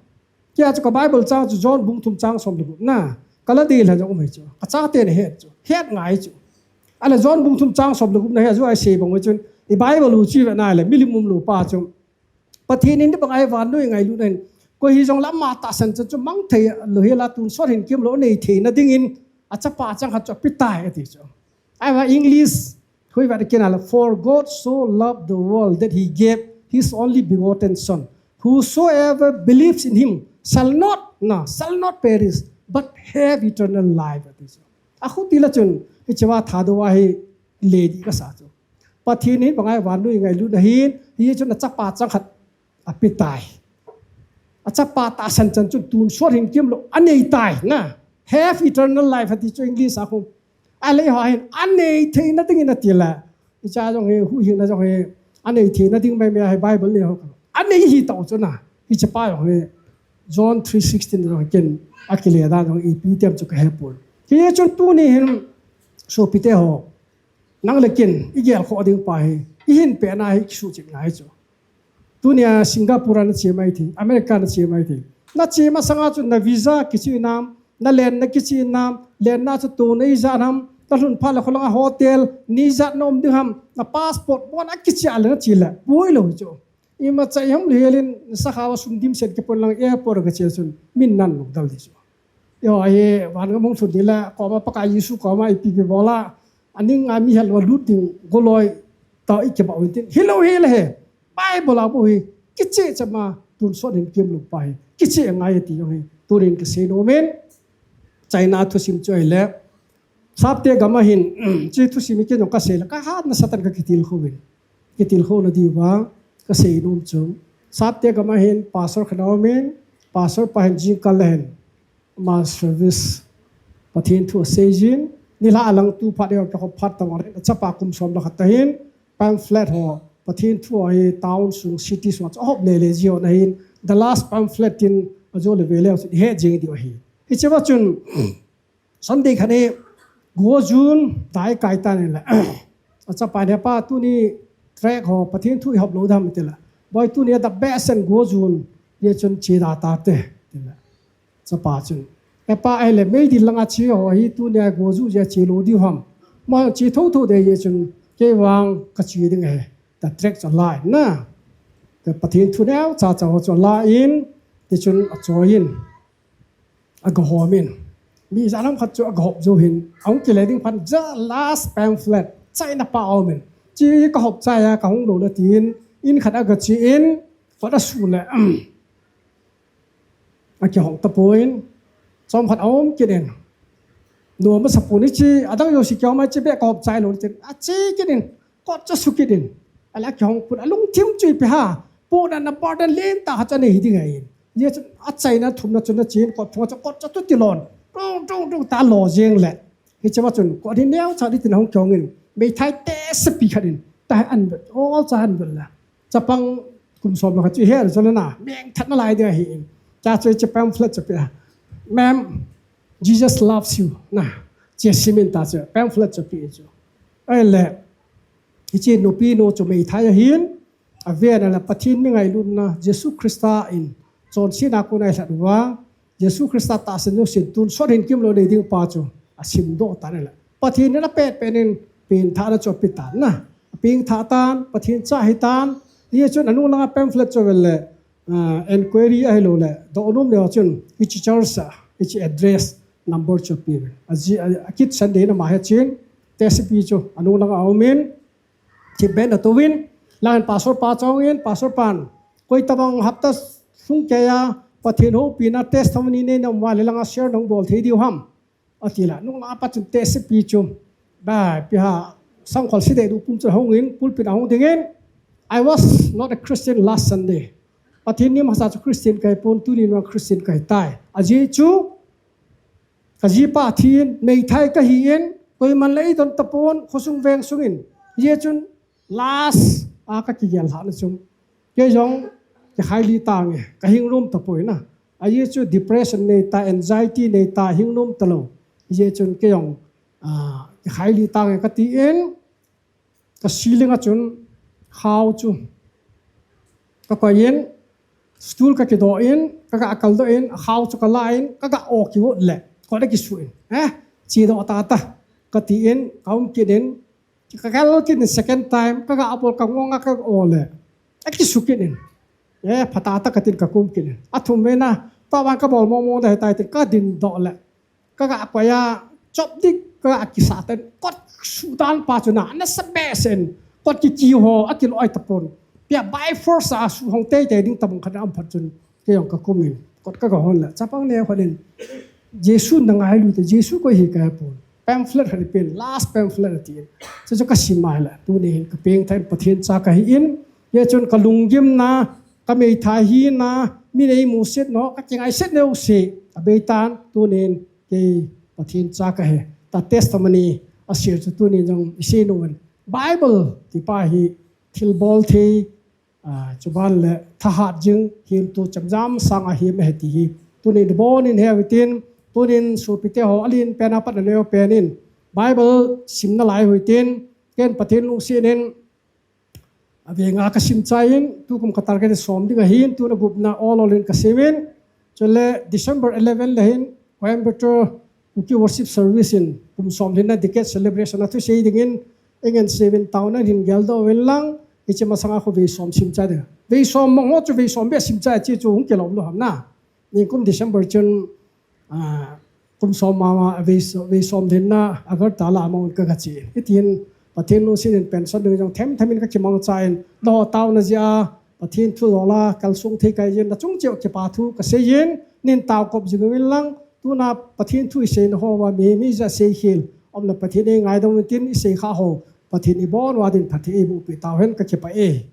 Kei a chu ka Bible chang chu John bung thum chang som le gup na. Ka la dei lha jong um hi chu. Ka chate na het chu. Het ngai chu. Ahile John bung thum chang som le gup na hi a chu a sei bang u chun. I Bible u chu ve na le milim um lou pa chu. Pathen in bang a vannoi ngailutna hin. Koi hijong le ama tahsan chan chu mang thei lou hel a tonsot hinkho lou nei theina dingin. A chapa chang khat chu ape tai ati chu. Ahivang English, hui vat kina la, "For God so loved the world that he gave his only begotten Son. Whosoever believes in him shall not, na, shall not perish, but have eternal life," ati chu. Akhuti la chun, hiche va Thadou a hi le di ka sa chu. Pathen in bang a vannoi ngailutna hin, hiche chun a chapa chang khat ape tai. A chapa tahsan chan chun tonsot hinkho lou, anei tai, na. Have eternal life, ati chu English a khu. Ahile ho hin, anei theina dingin ati le. Hiche jong hi, huhhingna jong hi, anei theina ding mai mai a hi Bible ni ho. Anei hi tao chu na. Hiche pa jong hi. John three sixteen jong ken akile dan jong ipi ti ham chu kahepon. Hichun tuni hin sopite ho, nang le ken igel khoh ding pa hi, ihin pehna hi kisuhchet ngai chu. Tunia Singapore a nache mai thei, America nache mai thei. Nache masanga chu na visa kiche nam, na lenna kiche nam, lenna chu tuna ijat ham, nalhun phat le kholanga hotel, ni ijat na um ding ham, na passport bon akiche a le nache le, poi lou chu. Imacha iham lou helin, nasakha uva sum dimset kipon lang airport a kache chun, min nan lungdal ding chu. Eiho hi, van gam hung lhun ding le, koma Pakai Jesu koma ipi ipi bol a, aning a mi helou lut ding, goloi, tah ikibah uvin tin. Hilou hile hi, Bible a bou hi, kiche chama, tonsot hin kimlou pa hi, kiche angai ti jong hi, tunin kasei nom in, China thusim chu ahile, Sapte gam a hin, hiche thusim hi ken jong kasei le, kahatna satan kakitilkhou in. Kitilkhou na diuva, kasei nom chu. Sapte gam a hin, pastor khat aumin, pastor pa hin jingkah le hin, ama service, Pathen thu asei jin, nilhah a lang tu phat deu kikhop phat tobang le hin, achapa kum som le khat ahin, pamphlet ho, Pathen thu ho hi town sung, city sung, chu ahop lele ji ho ahin, the last pamphlet tin, ajo le vele ho chu, ihet jing diu ahi. Hicheva chun, Sunday khat hi, Guo Jun, dai kai tan le. Achapa in, "Hepa, tuni tract ho, Pathen thu ihop lou dam," ati le. "Boi, tuni a the best and Guo Jun, hichun che da tate," ati le. Chapa chun, "Hepa, ahile, meidil langa che ho hi, tuni a Guo Jun jeh a che lou diu ham. Mo che thotho ding hichun, kei vang kache ding ahi. The tract chu ala in na. The Pathen thu neocha cha ho chu ala in, tichun achoi in." Aga hom in. Mi ijat ham khat chu aga hop jou hin. Ahung kile ding phat, the last pamphlet. Chaina pa aumin. Hiche kahop chai a, kahung lou le tin. In khat aga che in. Kot asuh le. Akihong tapon. Chomkhat aum kit in. Nom asapon hiche, adang jouse kihom a hiche beh kahop chai lou le tin. Ache kit in. Kot chu asuh kit in. Ahile akihong pon, alungthim chu ipi ham. Pon a na burden lentah khat chu anei hi ding ahin. Hichun achaina thumna chun achen, kot phunga chun kot chu atuh tilon. Dong, dong, dong, ta lo jeng le. Hicheva chun, kot hi neocha ding tin ahung kihong in. Meithai tehsepi khat in. Tah an vet, olcha an vet le. Chapang kum som le khat chu ihe le chun na. Mengthat nalai ding ahin. Cha chu hiche pamphlet chu ape a. "Ma'am, Jesus loves you." Na. Hiche sim in ta chu. Pamphlet chu ape chu. Ahile. Hiche nupi nu chu meithai ahin, aven a le Pathen mi ngailutna, Jesu Christa in chonsetna a kon a eilhat uva, Jesu Christa tahsan jousen tonsot hin kimlou nei ding pa chu asimdoh tan le. Pathen in apet pet in pengthahna chu ape tan na. Apengthah tan, Pathen cha ahi tan, hichun anung langa pamphlet chu avel le, ah, inquiry ahilou le, dohnom neo chun, hiche church a, hiche address number chu ape. Aji, a, akit Sunday in ama hi achen, tehsepi chu, anung langa aumin, thipbeh in atouvin, lang in pastor pa chu ahung in, pastor pan, koi tabang hapta sung keiya, Pathen houpina testimony neina um uva le langa share nahung bol thei diu ham. Ati le, nung langa pa chun tehsepi chu. Ba, ipi ham, sangkhol se deh du pum chu ahung in, pulpit a ahung ding in. "I was not a Christian last Sunday. Pathen ni masa chu Christian kahi pon, tuni vang Christian kahi tai. Ajeh chu, kajipa athin, meithai kahi in, koiman le eidon tapon, khosung veng sung in. Hichun, last a kakigel lhahna chun, kei jong kikhai lih tange, kahin nom tapoi na. Ajeh chu depression nei ta, anxiety nei ta, hin nom talou. Hichun kei jong, ah, kikhai lih tange," kati in, ka ceiling a chun khao chu kakoi in, stool kakidoh in, kaga kaldoh in, akhao chu kala in, kaga o kivot le, kot akisuh in, "Eh, chedoh tata," kati in, kaum kit in, Ka, ka, ka, ka, second time, kaga abol kangonga kaga ole. Akisuh kit in. Eh, phatah tah katin kakum kit in. Athum vena, tua vang kabol mong mong ding ahitai tin kadindoh le. Kaga koi a, chop dik, kaga kisa tan, kot suh dan pa chu na, nasa behseh in, kot kiki ho, akiloi tapon. Pia by force a suh hong teitei ding tabang khat aum phat chun. Kei jong kakum in, kot kaga hon le, chapang neo khat in, "Jesu nangailut e, Jesu koi hi?" kahe pon. Pamphlet khat apen, last pamphlet ati in. Chuchu kasim a ahile, tuni hin kapengthah in Pathen cha kahi in, hichun kalunggimna, kameithai hina, min eimuset nau, kakingaiset nau se, abeitan, tuni hin kei Pathen cha kahi. Tua testimony, ashare chu tuni jong isei nom in. Bible, ti pa hi, thilbol thei, Chuban le thahat jing himtu chemjam sang a him ahi ti hi tunin abonin he utin, tunin sopite ho alen pen a pat aneo pen in Bible simna lai utin, ken Pathen lungset in avenga kasim chai in, tukum ka target som ding ahin, tuna gupna ol ol in kasim in, chule December eleven le hin Coimbatore Kuki Worship Service in kum som lhinna decade celebration a thusei dingin, ingen sevin taona hin geldoh uvin lang, hiche masanga khovei som sim chai ding. Vei som mong ho chu vei som beh sim chai chu hung kilom lou ham na. Nikum December chun kum som mama vei som lhinna Agartala a mong in kagache. Hitin Pathen lungset in pension ding jong themthem in kakimangcha in, nangho taona jeh a Pathen thu dola kalsong thei kahi jeh in nachung cheh uva kipa thu kasei in, nin taokop jing uvin lang, tuna Pathen thu iseina ho uva mihem ijat seikhel umle Pathen in eingaidam utin, isei kha ho Pathen in ibon uva din phatthei eiboh peh tauhen, kakipah e.